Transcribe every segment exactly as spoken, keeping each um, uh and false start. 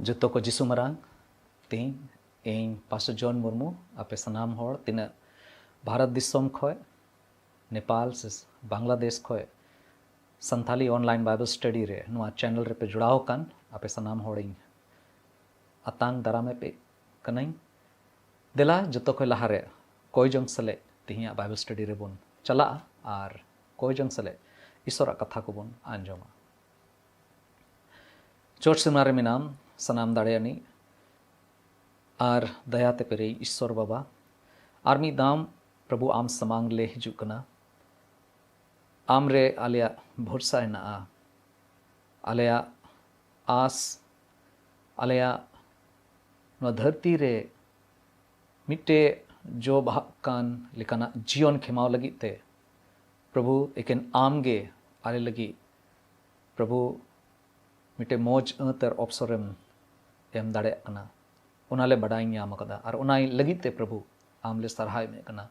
ᱡᱚᱛᱚ ᱠᱚ ᱡᱤᱥᱩ ᱢᱟᱨᱟᱝ᱾ ᱛᱤᱦᱤᱧ ᱤᱧ ᱯᱟᱥᱴᱚᱨ ᱡᱚᱱ ᱢᱩᱨᱢᱩ ᱟᱯᱮ ᱥᱟᱱᱟᱢ ᱦᱚᱲ ᱛᱤᱱᱟᱹᱜ ᱵᱷᱟᱨᱚᱛ ᱫᱤᱥᱚᱢ ᱠᱷᱚᱡ, ᱱᱮᱯᱟᱞ ᱥᱮ ᱵᱟᱝᱞᱟᱫᱮᱥ ᱠᱷᱚᱡ ᱥᱟᱱᱛᱷᱟᱞᱤ online Bible study ᱨᱮ ᱱᱚᱣᱟ channel ᱨᱮᱯᱮ ᱡᱚᱲᱟᱣ ᱟᱠᱟᱱ ᱟᱯᱮ ᱥᱟᱱᱟᱢ ᱦᱚᱲᱤᱧ ᱟᱛᱟᱝ ᱫᱟᱨᱟᱢᱮᱫ ᱯᱮ ᱠᱟᱹᱱᱟᱹᱧ᱾ ᱫᱮᱞᱟ ᱡᱚᱛᱚ ᱠᱷᱚᱡ ᱞᱟᱦᱟᱨᱮ ᱠᱚᱭ ᱡᱚᱝ ᱥᱮᱞᱮᱫ ᱛᱤᱦᱤᱧᱟᱜ Bible study ᱨᱮᱵᱚᱱ ᱪᱟᱞᱟᱜᱼᱟ ᱟᱨ ᱠᱚᱭ ᱡᱚᱝ ᱥᱮᱞᱮᱫ ᱤᱥᱚᱨᱟᱜ ᱠᱟᱛᱷᱟ ᱠᱚᱵᱚᱱ ᱟᱸᱡᱚᱢᱟ᱾ ᱪᱚᱴ ᱥᱮᱨᱢᱟ ᱨᱮ ᱢᱮᱱᱟᱢ ᱥᱟᱱᱟᱢ ᱫᱟᱲᱮᱭᱟᱱᱤᱡ ᱟᱨ ᱫᱟᱭᱟᱛᱮ ᱯᱮᱨᱮᱡ ᱤᱥᱥᱚᱨ ᱵᱟᱵᱟ, ᱟᱨ ᱢᱤᱫ ᱫᱟᱢ ᱯᱨᱚᱵᱷᱩ ᱟᱢ ᱥᱟᱢᱟᱝ ᱞᱮ ᱦᱤᱡᱩᱜ ᱠᱟᱱᱟ᱾ ᱟᱢ ᱨᱮ ᱟᱞᱮᱭᱟᱜ ᱵᱷᱚᱨᱥᱟ ᱦᱮᱱᱟᱜᱼᱟ᱾ ᱟᱞᱮᱭᱟᱜ ᱟᱥ, ᱟᱞᱮᱭᱟᱜ ᱱᱚᱣᱟ ᱫᱷᱟᱹᱨᱛᱤ ᱨᱮ ᱢᱤᱫᱴᱮᱡ ᱡᱚ ᱵᱟᱦᱟᱜ ᱠᱟᱱ ᱞᱮᱠᱟᱱᱟᱜ ᱡᱤᱭᱚᱱ ᱠᱷᱮᱢᱟᱣ ᱞᱟᱹᱜᱤᱫ ᱛᱮ ᱯᱨᱚᱵᱷᱩ ᱮᱠᱮᱱ ᱟᱢ ᱜᱮ ᱟᱞᱮ ᱞᱟᱹᱜᱤᱫ ᱯᱨᱚᱵᱷᱩ ᱢᱤᱫᱴᱮᱡ ᱢᱚᱡᱽ ᱟᱹᱛ ᱟᱨ ᱚᱯᱥᱚᱨᱮᱢ ᱮᱢ ᱫᱟᱲᱮᱭᱟᱜ ᱠᱟᱱᱟ᱾ ᱚᱱᱟ ᱞᱮ ᱵᱟᱰᱟᱭ ᱧᱟᱢ ᱟᱠᱟᱫᱟ ᱟᱨ ᱚᱱᱟ ᱞᱟᱹᱜᱤᱫ ᱛᱮ ᱯᱨᱚᱵᱷᱩ ᱟᱢ ᱞᱮ ᱥᱟᱨᱦᱟᱣ ᱮᱢᱮᱫ ᱠᱟᱱᱟ᱾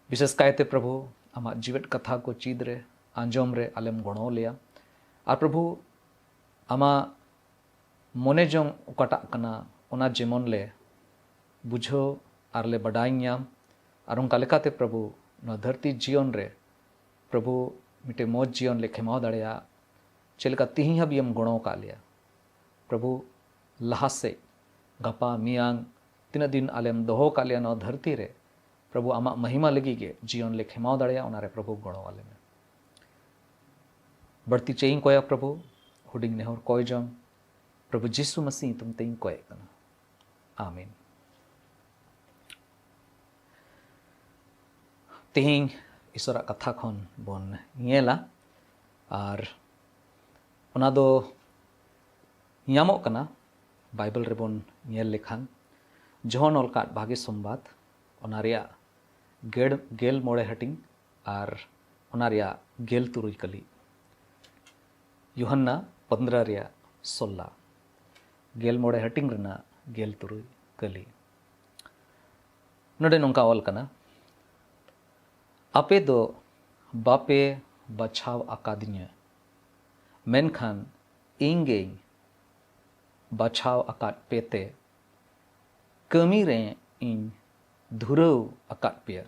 ᱵᱤᱥᱮᱥ ᱠᱟᱭᱛᱮ ᱯᱨᱚᱵᱷᱩ ᱟᱢᱟᱜ ᱡᱤᱣᱮᱫ ᱠᱟᱛᱷᱟ ᱠᱚ ᱪᱮᱫ ᱨᱮ, ᱟᱸᱡᱚᱢ ᱨᱮ ᱟᱞᱮᱢ ᱜᱚᱲᱚ ᱞᱮᱭᱟ᱾ ᱟᱨ ᱯᱨᱚᱵᱷᱩ ᱟᱢᱟᱜ ᱢᱚᱱᱮ ᱡᱚᱝ ᱚᱠᱟᱴᱟᱜ ᱠᱟᱱᱟ ᱚᱱᱟ ᱡᱮᱢᱚᱱ ᱞᱮ ᱵᱩᱡᱷᱟᱹᱣ ᱟᱨ ᱞᱮ ᱵᱟᱰᱟᱭ ᱧᱟᱢ᱾ ᱟᱨ ᱚᱱᱠᱟ ᱞᱮᱠᱟᱛᱮ ᱯᱨᱚᱵᱷᱩ ᱱᱚᱣᱟ ᱫᱷᱟᱹᱨᱛᱤ ᱡᱤᱭᱚᱱ ᱨᱮ ᱯᱨᱚᱵᱷᱩ ᱢᱤᱫᱴᱮᱱ ᱢᱚᱡᱽ ᱡᱤᱭᱚᱱ ᱞᱮ ᱠᱷᱮᱢᱟᱣ ᱫᱟᱲᱮᱭᱟᱜ, ᱪᱮᱫ ᱞᱮᱠᱟ ᱛᱤᱦᱤᱧ ᱦᱟᱹᱵᱤᱡ ᱮᱢ ᱜᱚᱲᱚ ᱟᱠᱟᱫ ᱞᱮᱭᱟ᱾ ᱯᱨᱚᱵᱷᱩ ᱞᱟᱦᱟ ᱥᱮᱫ ᱜᱟᱯᱟ ᱢᱮᱭᱟᱝ ᱛᱤᱱᱟᱹᱜ ᱫᱤᱱ ᱟᱞᱮᱢ ᱫᱚᱦᱚ ᱟᱠᱟᱫ ᱞᱮᱭᱟ ᱱᱚᱣᱟ ᱫᱷᱟᱹᱨᱛᱤ ᱨᱮ, ᱯᱨᱚᱵᱷᱩ ᱟᱢᱟᱜ ᱢᱚᱦᱤᱢᱟ ᱞᱟᱹᱜᱤᱫ ᱜᱮ ᱡᱤᱭᱚᱱ ᱞᱮ ᱠᱷᱮᱢᱟᱣ ᱫᱟᱲᱮᱭᱟᱜ, ᱚᱱᱟᱨᱮ ᱯᱨᱚᱵᱷᱩ ᱜᱚᱲᱚ ᱟᱞᱮ ᱢᱮ᱾ ᱵᱟᱹᱲᱛᱤ ᱪᱮᱫ ᱤᱧ ᱠᱚᱭᱟ ᱯᱨᱚᱵᱷᱩ, ᱦᱩᱰᱤᱧ ᱱᱮᱦᱚᱨ ᱠᱚᱭ ᱡᱚᱝ ᱯᱨᱚᱵᱷᱩ ᱡᱤᱥᱩ ᱢᱟᱥᱤ ᱧᱩᱛᱩᱢ ᱛᱮᱧ ᱠᱚᱭᱮᱫ ᱠᱟᱱᱟ᱾ ᱟᱢᱤᱱ᱾ ᱛᱮᱦᱮᱧ ᱤᱥᱚᱨᱟᱜ ᱠᱟᱛᱷᱟ ᱠᱷᱚᱱ ᱵᱚᱱ ᱧᱮᱞᱟ, ᱟᱨ ᱚᱱᱟ ᱫᱚ ᱧᱟᱢᱚᱜ ᱠᱟᱱᱟ ᱵᱟᱭᱵᱮᱞ ᱨᱮᱵᱚᱱ ᱧᱮᱞ ᱞᱮᱠᱷᱟᱱ, ᱡᱚᱦᱚᱱ ᱚᱞ ᱠᱟᱫ ᱵᱷᱟᱜᱮ ᱥᱚᱢᱵᱟᱫ, ᱚᱱᱟ ᱨᱮᱭᱟᱜ ᱜᱮᱲ-, ᱜᱮᱞ ᱢᱚᱬᱮ ᱦᱟᱹᱴᱤᱧ ᱟᱨ ᱚᱱᱟ ᱨᱮᱭᱟᱜ ᱜᱮᱞ ᱛᱩᱨᱩᱭ ᱠᱟᱹᱞᱤ᱾ ᱭᱩᱦᱟᱱᱱᱟ ᱯᱚᱱᱫᱽᱨᱟ ᱨᱮᱭᱟᱜ ᱥᱳᱞᱞᱟ, ᱜᱮᱞ ᱢᱚᱬᱮ ᱦᱟᱹᱴᱤᱧ ᱨᱮᱱᱟᱜ ᱜᱮᱞ ᱛᱩᱨᱩᱭ ᱠᱟᱹᱞᱤ᱾ ᱱᱚᱰᱮ ᱱᱚᱝᱠᱟ ᱚᱞ ᱠᱟᱱᱟ, ᱟᱯᱮ ᱫᱚ ᱵᱟᱯᱮ ᱵᱟᱪᱷᱟᱣ ᱟᱠᱟᱫᱤᱧᱟᱹ, ᱢᱮᱱᱠᱷᱟᱱ ᱤᱧ ᱜᱮᱧ ᱵᱟᱪᱷᱟᱣ ᱟᱠᱟᱫ ᱯᱮ ᱛᱮ ᱠᱟᱹᱢᱤ ᱨᱮ ᱤᱧ ᱫᱷᱩᱨᱟᱹᱣ ᱟᱠᱟᱫ ᱯᱮᱭᱟ,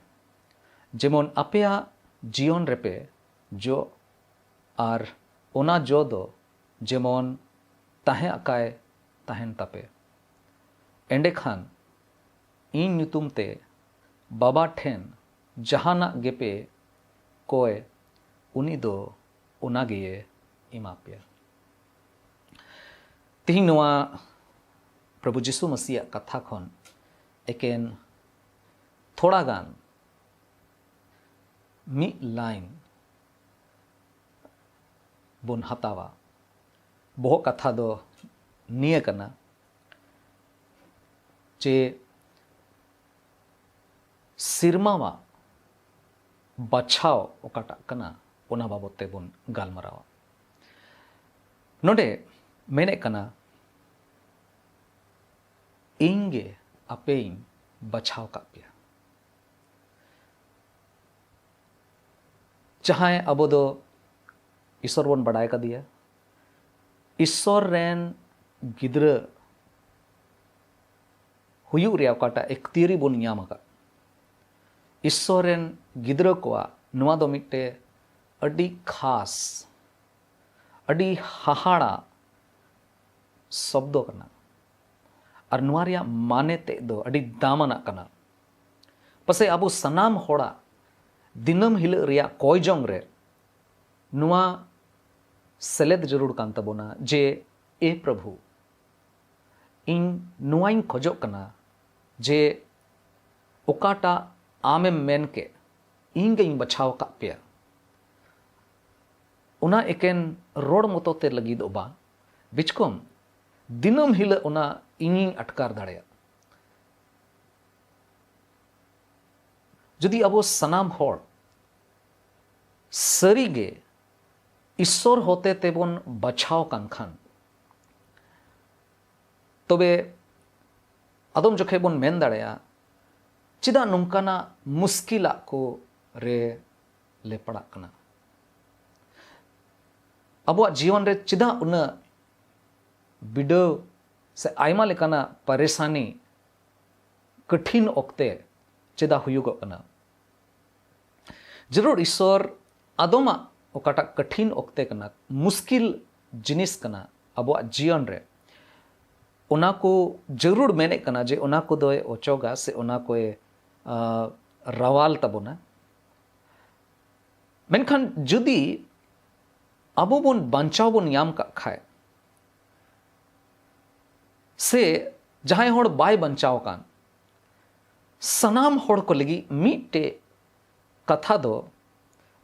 ᱡᱮᱢᱚᱱ ᱟᱯᱮᱭᱟᱜ ᱡᱤᱭᱚᱱ ᱨᱮᱯᱮ ᱡᱚᱜ, ᱟᱨ ᱚᱱᱟ ᱡᱚ ᱫᱚ ᱡᱮᱢᱚᱱ ᱛᱟᱦᱮᱸ ᱟᱠᱟᱭ ᱛᱟᱦᱮᱱ ᱛᱟᱯᱮ᱾ ᱮᱸᱰᱮᱠᱷᱟᱱ ᱤᱧ ᱧᱩᱛᱩᱢ ᱛᱮ ᱵᱟᱵᱟ ᱴᱷᱮᱱ ᱡᱟᱦᱟᱱᱟᱜ ᱜᱮᱯᱮ ᱠᱚᱭ, ᱩᱱᱤ ᱫᱚ ᱚᱱᱟ ᱜᱮᱭᱮ ᱮᱢᱟ ᱯᱮᱭᱟ᱾ ᱛᱤᱦᱤᱧ ᱱᱚᱣᱟ ᱯᱨᱚᱵᱷᱩ ᱡᱤᱥᱩ ᱢᱟᱹᱥᱤᱭᱟᱜ ᱠᱟᱛᱷᱟ ᱠᱷᱚᱱ ᱮᱠᱮᱱ ᱛᱷᱚᱲᱟ ᱜᱟᱱ ᱢᱤᱫ ᱞᱟᱭᱤᱱ ᱵᱚᱱ ᱦᱟᱛᱟᱣᱟ᱾ ᱵᱚᱦᱚᱜ ᱠᱟᱛᱷᱟ ᱫᱚ ᱱᱤᱭᱟᱹ ᱠᱟᱱᱟ ᱡᱮ ᱥᱮᱨᱢᱟᱣᱟᱜ ᱵᱟᱪᱷᱟᱣ ᱚᱠᱟᱴᱟᱜ ᱠᱟᱱᱟ, ᱚᱱᱟ ᱵᱟᱵᱚᱛ ᱛᱮᱵᱚᱱ ᱜᱟᱞᱢᱟᱨᱟᱣᱟ᱾ ᱱᱚᱰᱮ ᱢᱮᱱᱮᱫ ᱠᱟᱱᱟ, "ᱤᱧ ᱜᱮ ᱟᱯᱮᱧ ᱵᱟᱪᱷᱟᱣ ᱠᱟᱜ ᱯᱮᱭᱟ᱾" ᱡᱟᱦᱟᱸᱭ ᱟᱵᱚ ᱫᱚ ᱤᱥᱚᱨ ᱵᱚᱱ ᱵᱟᱰᱟᱭ ᱠᱟᱫᱮᱭᱟ, ᱤᱥᱚᱨ ᱨᱮᱱ ᱜᱤᱫᱽᱨᱟᱹ ᱦᱩᱭᱩᱜ ᱨᱮᱭᱟᱜ ᱚᱠᱟᱴᱟᱜ ᱮᱠᱛᱤᱭᱟᱹᱨᱤ ᱵᱚᱱ ᱧᱟᱢ ᱟᱠᱟᱫ, ᱤᱥᱚᱨ ᱨᱮᱱ ᱜᱤᱫᱽᱨᱟᱹ ᱠᱚᱣᱟᱜ ᱱᱚᱣᱟ ᱫᱚ ᱢᱤᱫᱴᱮᱱ ᱟᱹᱰᱤ ᱠᱷᱟᱥ, ᱟᱹᱰᱤ ᱦᱟᱦᱟᱲᱟ ᱥᱚᱵᱫᱚ ᱠᱟᱱᱟ᱾ ᱟᱨ ᱱᱚᱣᱟ ᱨᱮᱭᱟᱜ ᱢᱟᱱᱮ ᱛᱮᱫ ᱫᱚ ᱟᱹᱰᱤ ᱫᱟᱢᱟᱱᱟᱜ ᱠᱟᱱᱟ᱾ ᱯᱟᱥᱮᱡ ᱟᱵᱚ ᱥᱟᱱᱟᱢ ᱦᱚᱲᱟᱜ ᱫᱤᱱᱟᱹᱢ ᱦᱤᱞᱳᱜ ᱨᱮᱭᱟᱜ ᱠᱚᱭ ᱡᱚᱝ ᱨᱮ ᱱᱚᱣᱟ ᱥᱮᱞᱮᱫ ᱡᱟᱹᱨᱩᱲ ᱠᱟᱱ ᱛᱟᱵᱚᱱᱟ ᱡᱮ, "ᱮ ᱯᱨᱚᱵᱷᱩ, ᱤᱧ ᱱᱚᱣᱟᱧ ᱠᱷᱚᱡᱚᱜ ᱠᱟᱱᱟ ᱡᱮ ᱚᱠᱟᱴᱟᱜ ᱟᱢᱮᱢ ᱢᱮᱱ ᱠᱮᱫ, ᱤᱧ ᱜᱮᱧ ᱵᱟᱪᱷᱟᱣ ᱟᱠᱟᱫ ᱯᱮᱭᱟ᱾" ᱚᱱᱟ ᱮᱠᱮᱱ ᱨᱚᱲ ᱢᱚᱛᱚ ᱛᱮ ᱞᱟᱹᱜᱤᱫᱚᱜ ᱵᱟᱝ, ᱵᱤᱪᱠᱚᱢ ᱫᱤᱱᱟᱹᱢ ᱦᱤᱞᱳᱜ ᱚᱱᱟ ᱤᱧᱤᱧ ᱟᱴᱠᱟᱨ ᱫᱟᱲᱮᱭᱟᱜ᱾ ᱡᱩᱫᱤ ᱟᱵᱚ ᱥᱟᱱᱟᱢ ᱦᱚᱲ ᱥᱟᱹᱨᱤᱜᱮ ᱤᱥᱥᱚᱨ ᱦᱚᱛᱮ ᱛᱮᱵᱚᱱ ᱵᱟᱪᱷᱟᱣ ᱠᱟᱱ ᱠᱷᱟᱱ, ᱛᱚᱵᱮ ᱟᱫᱚᱢ ᱡᱚᱠᱷᱮᱡ ᱵᱚᱱ ᱢᱮᱱ ᱫᱟᱲᱮᱭᱟᱜᱼᱟ, "ᱪᱮᱫᱟᱜ ᱱᱚᱝᱠᱟᱱᱟᱜ ᱢᱩᱥᱠᱤᱞᱟᱜ ᱠᱚ ᱨᱮ ᱞᱮ ᱯᱟᱲᱟᱜ ᱠᱟᱱᱟ? ᱟᱵᱚᱣᱟᱜ ᱡᱤᱭᱚᱱ ᱨᱮ ᱪᱮᱫᱟᱜ ᱩᱱᱟᱹᱜ ᱵᱤᱰᱟᱹᱣ ᱥᱮ ᱟᱭᱢᱟ ᱞᱮᱠᱟᱱᱟᱜ ᱯᱟᱨᱮᱥᱟᱱᱤ ᱠᱚᱴᱷᱤᱱ ᱚᱠᱛᱮ ᱪᱮᱫᱟᱜ ᱦᱩᱭᱩᱜᱚᱜ ᱠᱟᱱᱟ? ᱡᱟᱹᱨᱩᱲ ᱤᱥᱚᱨ ᱟᱫᱚᱢᱟᱜ ᱚᱠᱟᱴᱟᱜ ᱠᱚᱴᱷᱤᱱ ᱚᱠᱛᱮ ᱠᱟᱱᱟ, ᱢᱩᱥᱠᱤᱞ ᱡᱤᱱᱤᱥ ᱠᱟᱱᱟ ᱟᱵᱚᱣᱟᱜ ᱡᱤᱭᱚᱱ ᱨᱮ, ᱚᱱᱟ ᱠᱚ ᱡᱟᱹᱨᱩᱲ ᱢᱮᱱᱮᱫ ᱠᱟᱱᱟ ᱡᱮ ᱚᱱᱟ ᱠᱚᱫᱚᱭ ᱚᱪᱚᱜᱟ ᱥᱮ ᱚᱱᱟ ᱠᱚᱭ, ᱟ, ᱨᱟᱣᱟᱞ ᱛᱟᱵᱚᱱᱟ᱾ ᱢᱮᱱᱠᱷᱟᱱ ᱡᱩᱫᱤ ᱟᱵᱚ ᱵᱚᱱ ᱵᱟᱧᱪᱟᱣ ᱵᱚᱱ ᱧᱟᱢ ᱠᱟᱜ ᱠᱷᱟᱡ, ᱥᱮ ᱡᱟᱦᱟᱸᱭ ᱦᱚᱲ ᱵᱟᱭ ᱵᱟᱧᱪᱟᱣ ᱟᱠᱟᱱ, ᱥᱟᱱᱟᱢ ᱦᱚᱲ ᱠᱚ ᱞᱟᱹᱜᱤᱫ ᱢᱤᱫᱴᱮᱡ ᱠᱟᱛᱷᱟ ᱫᱚ,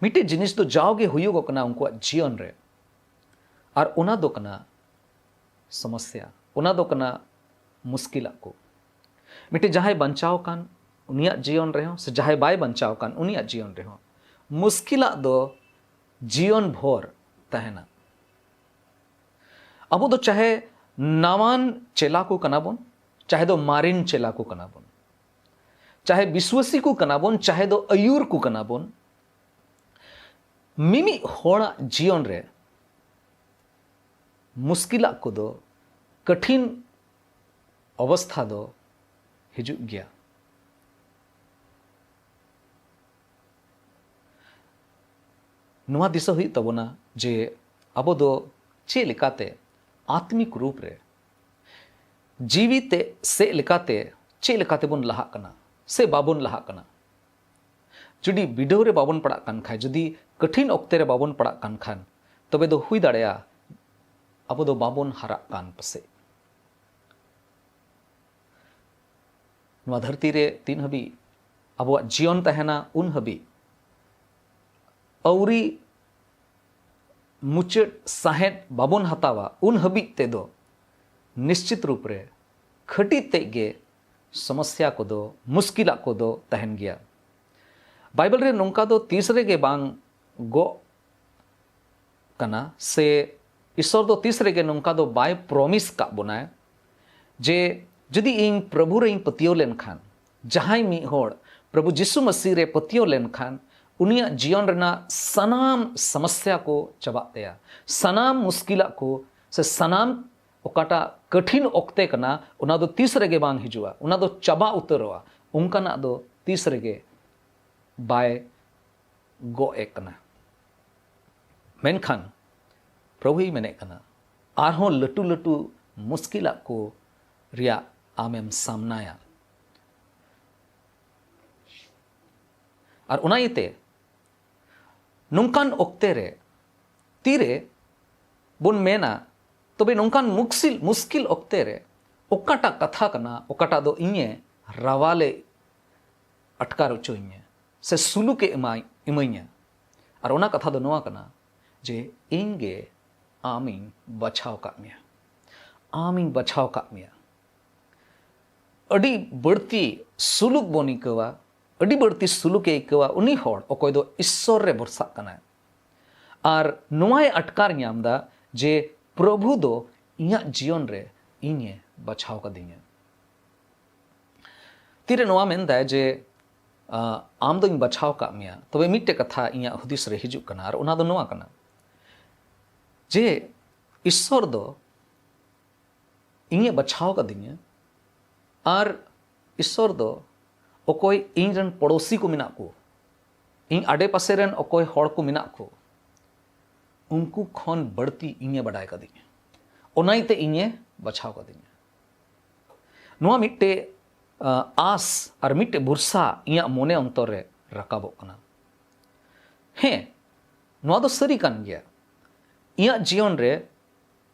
ᱢᱤᱫᱴᱮᱡ ᱡᱤᱱᱤᱥ ᱫᱚ ᱡᱟᱣᱜᱮ ᱦᱩᱭᱩᱜᱚᱜ ᱠᱟᱱᱟ ᱩᱱᱠᱩᱣᱟᱜ ᱡᱤᱭᱚᱱ ᱨᱮ, ᱟᱨ ᱚᱱᱟ ᱫᱚ ᱠᱟᱱᱟ ᱥᱚᱢᱚᱥᱭᱟ, ᱚᱱᱟ ᱫᱚ ᱠᱟᱱᱟ ᱢᱩᱥᱠᱤᱞᱟᱜ ᱠᱚ᱾ ᱢᱤᱫᱴᱮᱡ ᱡᱟᱦᱟᱸᱭ ᱵᱟᱧᱪᱟᱣ ᱟᱠᱟᱱ, ᱩᱱᱤᱭᱟᱜ ᱡᱤᱭᱚᱱ ᱨᱮᱦᱚᱸ ᱥᱮ ᱡᱟᱦᱟᱸᱭ ᱵᱟᱭ ᱵᱟᱧᱪᱟᱣ ᱟᱠᱟᱱ, ᱩᱱᱤᱭᱟᱜ ᱡᱤᱭᱚᱱ ᱨᱮᱦᱚᱸ ᱢᱩᱥᱠᱤᱞᱟᱜ ᱫᱚ ᱡᱤᱭᱚᱱ ᱵᱷᱳᱨ ᱛᱟᱦᱮᱱᱟ᱾ ᱟᱵᱚ ᱫᱚ ᱪᱟᱦᱮ ᱱᱟᱣᱟᱱ ᱪᱮᱞᱟ ᱠᱚ ᱠᱟᱱᱟ ᱵᱚᱱ, ᱪᱟᱦᱮ ᱫᱚ ᱢᱟᱨᱮᱱ ᱪᱮᱞᱟ ᱠᱚ ᱠᱟᱱᱟ ᱵᱚᱱ, ᱪᱟᱦᱮ ᱵᱤᱥᱣᱟᱹᱥᱤ ᱠᱚ ᱠᱟᱱᱟ ᱵᱚᱱ, ᱪᱟᱦᱮ ᱫᱚ ᱟᱹᱭᱩᱨ ᱠᱚ ᱠᱟᱱᱟ ᱵᱚᱱ, ᱢᱤᱢᱤᱫ ᱦᱚᱲᱟᱜ ᱡᱤᱭᱚᱱ ᱨᱮ ᱢᱩᱥᱠᱤᱞᱟᱜ ᱠᱚᱫᱚ, ᱠᱚᱴᱷᱤᱱ ᱚᱵᱚᱥᱛᱷᱟ ᱫᱚ ᱦᱤᱡᱩᱜ ᱜᱮᱭᱟ᱾ ᱱᱚᱣᱟ ᱫᱤᱥᱟᱹ ᱦᱩᱭᱩᱜ ᱛᱟᱵᱚᱱᱟ ᱡᱮ ᱟᱵᱚ ᱫᱚ ᱪᱮᱫ ᱞᱮᱠᱟᱛᱮ ᱟᱛᱢᱤᱠ ᱨᱩᱯ ᱨᱮ, ᱡᱤᱣᱤ ᱛᱮ ᱥᱮᱫ ᱞᱮᱠᱟᱛᱮ ᱪᱮᱫ ᱞᱮᱠᱟᱛᱮ ᱵᱚᱱ ᱞᱟᱦᱟᱜ ᱠᱟᱱᱟ ᱥᱮ ᱵᱟᱵᱚᱱ ᱞᱟᱦᱟᱜ ᱠᱟᱱᱟ᱾ ᱡᱩᱫᱤ ᱵᱤᱰᱟᱹᱣ ᱨᱮ ᱵᱟᱵᱚᱱ ᱯᱟᱲᱟᱜ ᱠᱟᱱ ᱠᱷᱟᱱ, ᱡᱩᱫᱤ ᱠᱚᱴᱷᱤᱱ ᱚᱠᱛᱮ ᱨᱮ ᱵᱟᱵᱚᱱ ᱯᱟᱲᱟᱜ ᱠᱟᱱ ᱠᱷᱟᱱ, ᱛᱚᱵᱮ ᱫᱚ ᱦᱩᱭ ᱫᱟᱲᱮᱭᱟᱜᱼᱟ ᱟᱵᱚ ᱫᱚ ᱵᱟᱵᱚᱱ ᱦᱟᱨᱟᱜ ᱠᱟᱱ ᱯᱟᱥᱮᱡ᱾ ᱱᱚᱣᱟ ᱫᱷᱟᱹᱨᱛᱤ ᱨᱮ ᱛᱤᱱ ᱦᱟᱹᱵᱤᱡ ᱟᱵᱚᱣᱟᱜ ᱡᱤᱭᱚᱱ ᱛᱟᱦᱮᱱᱟ, ᱩᱱ ᱦᱟᱹᱵᱤᱡ ᱟᱹᱣᱨᱤ ᱢᱩᱪᱟᱹᱫ ᱥᱟᱸᱦᱮᱫ ᱵᱟᱵᱚᱱ ᱦᱟᱛᱟᱣᱟ, ᱩᱱ ᱦᱟᱹᱵᱤᱡ ᱛᱮᱫᱚ ᱱᱤᱥᱪᱤᱛ ᱨᱩᱯ ᱨᱮ ᱠᱷᱟᱹᱴᱤ ᱛᱮᱫ ᱜᱮ ᱥᱚᱢᱚᱥᱭᱟ ᱠᱚᱫᱚ, ᱢᱩᱥᱠᱤᱞᱟᱜ ᱠᱚᱫᱚ ᱛᱟᱦᱮᱱ ᱜᱮᱭᱟ᱾ ᱵᱟᱭᱵᱮᱞ ᱨᱮ ᱱᱚᱝᱠᱟ ᱫᱚ ᱛᱤᱥ ᱨᱮᱜᱮ ᱵᱟᱝ ᱜᱚᱜ ᱠᱟᱱᱟ, ᱥᱮ ᱤᱥᱚᱨ ᱫᱚ ᱛᱤᱥ ᱨᱮᱜᱮ ᱱᱚᱝᱠᱟ ᱫᱚ ᱵᱟᱭ ᱯᱨᱚᱢᱤᱥ ᱠᱟᱜ ᱵᱚᱱᱟᱭ ᱡᱮ ᱡᱩᱫᱤ ᱤᱧ ᱯᱨᱚᱵᱷᱩ ᱨᱮᱧ ᱯᱟᱹᱛᱭᱟᱹᱣ ᱞᱮᱱᱠᱷᱟᱱ, ᱡᱟᱦᱟᱸᱭ ᱢᱤᱫ ᱦᱚᱲ ᱯᱨᱚᱵᱷᱩ ᱡᱤᱥᱩ ᱢᱟᱹᱥᱤ ᱨᱮ ᱯᱟᱹᱛᱭᱟᱹᱣ ᱞᱮᱱᱠᱷᱟᱱ, ᱩᱱᱤᱭᱟᱜ ᱡᱤᱭᱚᱱ ᱨᱮᱱᱟᱜ ᱥᱟᱱᱟᱢ ᱥᱚᱢᱚᱥᱭᱟ ᱠᱚ ᱪᱟᱵᱟᱜ ᱛᱟᱭᱟ, ᱥᱟᱱᱟᱢ ᱢᱩᱥᱠᱤᱞᱟᱜ ᱠᱚ ᱥᱮ ᱥᱟᱱᱟᱢ ᱚᱠᱟᱴᱟᱜ ᱠᱚᱴᱷᱤᱱ ᱚᱠᱛᱮ ᱠᱟᱱᱟ, ᱚᱱᱟ ᱫᱚ ᱛᱤᱥ ᱨᱮᱜᱮ ᱵᱟᱝ ᱦᱤᱡᱩᱜᱼᱟ, ᱚᱱᱟ ᱫᱚ ᱪᱟᱵᱟ ᱩᱛᱟᱹᱨᱚᱜᱼᱟ, ᱚᱱᱠᱟᱱᱟᱜ ᱫᱚ ᱛᱤᱥ ᱨᱮᱜᱮ ᱵᱟᱭ ᱜᱚᱜ ᱮᱫ ᱠᱟᱱᱟ᱾ ᱢᱮᱱᱠᱷᱟᱱ ᱯᱨᱚᱵᱷᱩᱭ ᱢᱮᱱᱮᱫ ᱠᱟᱱᱟ, ᱟᱨᱦᱚᱸ ᱞᱟᱹᱴᱩ ᱞᱟᱹᱴᱩ ᱢᱩᱥᱠᱤᱞᱟᱜ ᱠᱚ ᱨᱮᱭᱟᱜ ᱟᱢᱮᱢ ᱥᱟᱢᱱᱟᱭᱟ᱾ ᱟᱨ ᱚᱱᱟ ᱤᱭᱟᱹᱛᱮ ᱱᱚᱝᱠᱟᱱ ᱚᱠᱛᱮ ᱨᱮ ᱛᱤᱨᱮ ᱵᱚᱱ ᱢᱮᱱᱟ, ᱛᱚᱵᱮ ᱱᱚᱝᱠᱟᱱ ᱢᱩᱠᱥᱤᱞ, ᱢᱩᱥᱠᱤᱞ ᱚᱠᱛᱮ ᱨᱮ ᱚᱠᱟᱴᱟᱜ ᱠᱟᱛᱷᱟ ᱠᱟᱱᱟ, ᱚᱠᱟᱴᱟᱜ ᱫᱚ ᱤᱧᱮ ᱨᱟᱣᱟᱞᱮ ᱟᱴᱠᱟᱨ ᱦᱚᱪᱚᱧᱟ ᱥᱮ ᱥᱩᱞᱩᱠᱮ ᱮᱢᱟᱭ, ᱤᱢᱟᱹᱧᱟ? ᱟᱨ ᱚᱱᱟ ᱠᱟᱛᱷᱟ ᱫᱚ ᱱᱚᱣᱟ ᱠᱟᱱᱟ ᱡᱮ ᱤᱧ ᱜᱮ ᱟᱢᱤᱧ ᱵᱟᱪᱷᱟᱣ ᱠᱟᱜ ᱢᱮᱭᱟ, ᱟᱢᱤᱧ ᱵᱟᱪᱷᱟᱣ ᱠᱟᱜ ᱢᱮᱭᱟ᱾ ᱟᱹᱰᱤ ᱵᱟᱹᱲᱛᱤ ᱥᱩᱞᱩᱠ ᱵᱚᱱ ᱟᱹᱭᱠᱟᱹᱣᱟ, ᱟᱹᱰᱤ ᱵᱟᱹᱲᱛᱤ ᱥᱩᱞᱩᱠᱮ ᱟᱹᱭᱠᱟᱹᱣᱟ ᱩᱱᱤ ᱦᱚᱲ ᱚᱠᱚᱭ ᱫᱚ ᱤᱥᱥᱚᱨ ᱨᱮ ᱵᱷᱚᱨᱥᱟᱜ ᱠᱟᱱᱟᱭ᱾ ᱟᱨ ᱱᱚᱣᱟᱭ ᱟᱴᱠᱟᱨ ᱧᱟᱢ ᱮᱫᱟ ᱡᱮ ᱯᱨᱚᱵᱷᱩ ᱫᱚ ᱤᱧᱟᱹᱜ ᱡᱤᱭᱚᱱ ᱨᱮ ᱤᱧᱮ ᱵᱟᱪᱷᱟᱣ ᱠᱟᱫᱤᱧᱟ᱾ ᱛᱤᱨᱮ ᱱᱚᱣᱟ ᱢᱮᱱᱫᱟᱭ ᱡᱮ, ᱟᱸ, ᱟᱢ ᱫᱚᱧ ᱵᱟᱪᱷᱟᱣ ᱠᱟᱜ ᱢᱮᱭᱟ, ᱛᱚᱵᱮ ᱢᱤᱫᱴᱮᱡ ᱠᱟᱛᱷᱟ ᱤᱧᱟᱹᱜ ᱦᱩᱫᱤᱥ ᱨᱮ ᱦᱤᱡᱩᱜ ᱠᱟᱱᱟ, ᱟᱨ ᱚᱱᱟ ᱫᱚ ᱱᱚᱣᱟ ᱠᱟᱱᱟ ᱡᱮ ᱤᱥᱥᱚᱨ ᱫᱚ ᱤᱧᱮ ᱵᱟᱪᱷᱟᱣ ᱠᱟᱫᱤᱧᱟ, ᱟᱨ ᱤᱥᱥᱚᱨ ᱫᱚ ᱚᱠᱚᱭ ᱤᱧ ᱨᱮᱱ ᱯᱚᱲᱚᱥᱤ ᱠᱚ ᱢᱮᱱᱟᱜ ᱠᱚ, ᱤᱧ ᱟᱰᱮ ᱯᱟᱥᱮ ᱨᱮᱱ ᱚᱠᱚᱭ ᱦᱚᱲ ᱠᱚ ᱢᱮᱱᱟᱜ ᱠᱚ, ᱩᱱᱠᱩ ᱠᱷᱚᱱ ᱵᱟᱹᱲᱛᱤ ᱤᱧᱮ ᱵᱟᱰᱟᱭ ᱠᱟᱫᱤᱧᱟ᱾ ᱚᱱᱟ ᱤᱭᱟᱹᱛᱮ ᱤᱧᱮ ᱵᱟᱪᱷᱟᱣ ᱠᱟᱫᱤᱧᱟ᱾ ᱱᱚᱣᱟ ᱢᱤᱫᱴᱮᱡ, ᱟᱸ, ᱟᱸᱥ ᱟᱨ ᱢᱤᱫᱴᱮᱡ ᱵᱷᱚᱨᱥᱟ ᱤᱧᱟᱹᱜ ᱢᱚᱱᱮ ᱚᱱᱛᱚᱨ ᱨᱮ ᱨᱟᱠᱟᱵᱚᱜ ᱠᱟᱱᱟ᱾ ᱦᱮᱸ, ᱱᱚᱣᱟ ᱫᱚ ᱥᱟᱹᱨᱤ ᱠᱟᱱ ᱜᱮᱭᱟ᱾ ᱤᱧᱟᱹᱜ ᱡᱤᱭᱚᱱ ᱨᱮ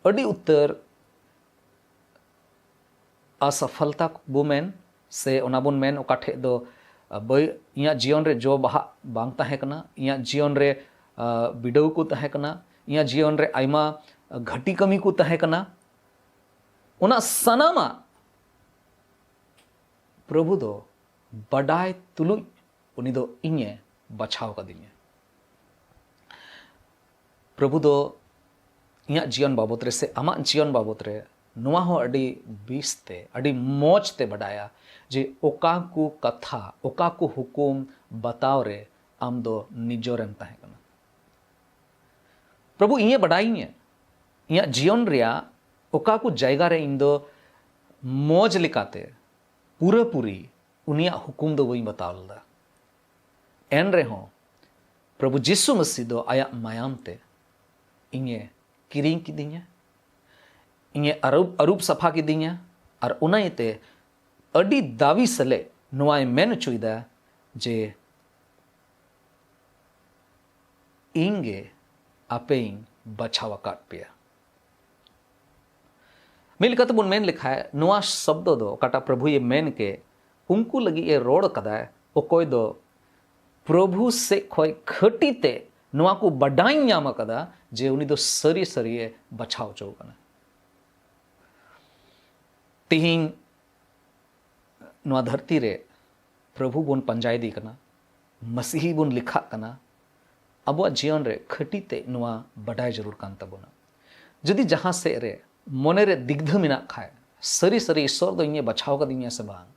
ᱟᱹᱰᱤ ᱩᱛᱟᱹᱨ ᱟᱥᱟᱯᱷᱟᱞᱛᱟ ᱵᱚ ᱢᱮᱱ, ᱥᱮ ᱚᱱᱟ ᱵᱚᱱ ᱢᱮᱱ ᱚᱠᱟ ᱴᱷᱮᱡ ᱫᱚ, ᱟ, ᱵᱟᱹᱭ-, ᱤᱧᱟᱹᱜ ᱡᱤᱭᱚᱱ ᱨᱮ ᱡᱚ ᱵᱟᱦᱟ ᱵᱟᱝ ᱛᱟᱦᱮᱸ ᱠᱟᱱᱟ, ᱤᱧᱟᱹᱜ ᱡᱤᱭᱚᱱ ᱨᱮ, ᱟ, ᱵᱤᱰᱟᱹᱣ ᱠᱚ ᱛᱟᱦᱮᱸ ᱠᱟᱱᱟ, ᱤᱧᱟᱹᱜ ᱡᱤᱭᱚᱱ ᱨᱮ ᱟᱭᱢᱟ, ᱟ, ᱜᱷᱟᱹᱴᱤ ᱠᱟᱹᱢᱤ ᱠᱚ ᱛᱟᱦᱮᱸ ᱠᱟᱱᱟ, ᱚᱱᱟ ᱥᱟᱱᱟᱢᱟᱜ ᱯᱨᱚᱵᱷᱩ ᱫᱚ ᱵᱟᱰᱟᱭ ᱛᱩᱞᱩᱡ ᱩᱱᱤ ᱫᱚ ᱤᱧᱮ ᱵᱟᱪᱷᱟᱣ ᱠᱟᱫᱤᱧᱟ᱾ ᱯᱨᱚᱵᱷᱩ ᱫᱚ ᱤᱧᱟᱹᱜ ᱡᱤᱭᱚᱱ ᱵᱟᱵᱚᱛ ᱨᱮ ᱥᱮ ᱟᱢᱟᱜ ᱡᱤᱭᱚᱱ ᱵᱟᱵᱚᱛ ᱨᱮ ᱱᱚᱣᱟ ᱦᱚᱸ ᱟᱹᱰᱤ ᱵᱮᱥ ᱛᱮ, ᱟᱹᱰᱤ ᱢᱚᱡᱽ ᱛᱮ ᱵᱟᱰᱟᱭᱟ ᱡᱮ ᱚᱠᱟ ᱠᱚ ᱠᱟᱛᱷᱟ, ᱚᱠᱟ ᱠᱚ ᱦᱩᱠᱩᱢ ᱵᱟᱛᱟᱣ ᱨᱮ ᱟᱢ ᱫᱚ ᱱᱤᱡᱚᱨᱮᱢ ᱛᱟᱦᱮᱸ ᱠᱟᱱᱟ᱾ ᱯᱨᱚᱵᱷᱩ ᱤᱧᱮ ᱵᱟᱰᱟᱭᱤᱧᱟᱹ, ᱤᱧᱟᱹᱜ ᱡᱤᱭᱚᱱ ᱨᱮᱭᱟᱜ ᱚᱠᱟ ᱠᱚ ᱡᱟᱭᱜᱟ ᱨᱮ ᱤᱧ ᱫᱚ ᱢᱚᱡᱽ ᱞᱮᱠᱟᱛᱮ ᱯᱩᱨᱟᱹᱯᱩᱨᱤ ᱩᱱᱤᱭᱟᱜ ᱦᱩᱠᱩᱢ ᱫᱚ ᱵᱟᱹᱧ ᱵᱟᱛᱟᱣ ᱞᱮᱫᱟ᱾ ᱮᱱ ᱨᱮᱦᱚᱸ ᱯᱨᱚᱵᱷᱩ ᱡᱤᱥᱩ ᱢᱟᱹᱥᱤ ᱫᱚ ᱟᱭᱟᱜ ᱢᱟᱭᱟᱢ ᱛᱮ ᱤᱧᱮ ᱠᱤᱨᱤᱧ ᱠᱤᱫᱤᱧᱟ, ᱤᱧᱮ ᱟᱹᱨᱩᱵ, ᱟᱹᱨᱩᱵ ᱥᱟᱯᱷᱟ ᱠᱤᱫᱤᱧᱟ, ᱟᱨ ᱚᱱᱟ ᱤᱭᱟᱹᱛᱮ ᱟᱹᱰᱤ ᱫᱟᱹᱵᱤ ᱥᱟᱞᱮ ᱱᱚᱣᱟᱭ ᱢᱮᱱ ᱦᱚᱪᱚᱭᱮᱫᱟ ᱡᱮ, "ᱤᱧ ᱜᱮ ᱟᱯᱮᱧ ᱵᱟᱪᱷᱟᱣ ᱟᱠᱟᱫ ᱯᱮᱭᱟ᱾" ᱢᱤᱫ ᱞᱮᱠᱟᱛᱮ ᱵᱚᱱ ᱢᱮᱱ ᱞᱮᱠᱷᱟᱡ, ᱱᱚᱣᱟ ᱥᱚᱵᱫᱚ ᱫᱚ ᱚᱠᱟᱴᱟᱜ ᱯᱨᱚᱵᱷᱩᱭ ᱢᱮᱱ ᱠᱮ, ᱩᱱᱠᱩ ᱞᱟᱹᱜᱤᱫ ᱮ ᱨᱚᱲ ᱠᱟᱫᱟᱭ, ᱚᱠᱚᱭ ᱫᱚ ᱯᱨᱚᱵᱷᱩ ᱥᱮᱫ ᱠᱷᱚᱡ ᱠᱷᱟᱹᱴᱤ ᱛᱮ ᱱᱚᱣᱟ ᱠᱚ ᱵᱟᱰᱟᱭ ᱧᱟᱢ ᱟᱠᱟᱫᱟ ᱡᱮ ᱩᱱᱤ ᱫᱚ ᱥᱟᱹᱨᱤ ᱥᱟᱹᱨᱤ ᱮ ᱵᱟᱪᱷᱟᱣ ᱦᱚᱪᱚ ᱠᱟᱱᱟ᱾ ᱛᱤᱦᱤᱧ ᱱᱚᱣᱟ ᱫᱷᱟᱹᱨᱛᱤ ᱨᱮ ᱯᱨᱚᱵᱷᱩ ᱵᱚᱱ ᱯᱟᱸᱡᱟᱭᱮᱫᱮ ᱠᱟᱱᱟ, ᱢᱟᱥᱤᱦᱤ ᱵᱚᱱ ᱞᱮᱠᱷᱟᱜ ᱠᱟᱱᱟ, ᱟᱵᱚᱣᱟᱜ ᱡᱤᱭᱚᱱ ᱨᱮ ᱠᱷᱟᱹᱴᱤ ᱛᱮ ᱱᱚᱣᱟ ᱵᱟᱰᱟᱭ ᱡᱟᱹᱨᱩᱲ ᱠᱟᱱ ᱛᱟᱵᱚᱱᱟ᱾ ᱡᱩᱫᱤ ᱡᱟᱦᱟᱸ ᱥᱮᱫ ᱨᱮ ᱢᱚᱱᱮ ᱨᱮ ᱫᱤᱜᱽᱫᱷᱟᱹ ᱢᱮᱱᱟᱜ ᱠᱷᱟᱡ, ᱥᱟᱹᱨᱤ ᱥᱟᱹᱨᱤ ᱤᱥᱥᱚᱨ ᱫᱚ ᱤᱧᱮ ᱵᱟᱪᱷᱟᱣ ᱠᱟᱫᱤᱧᱟ ᱥᱮ ᱵᱟᱝ,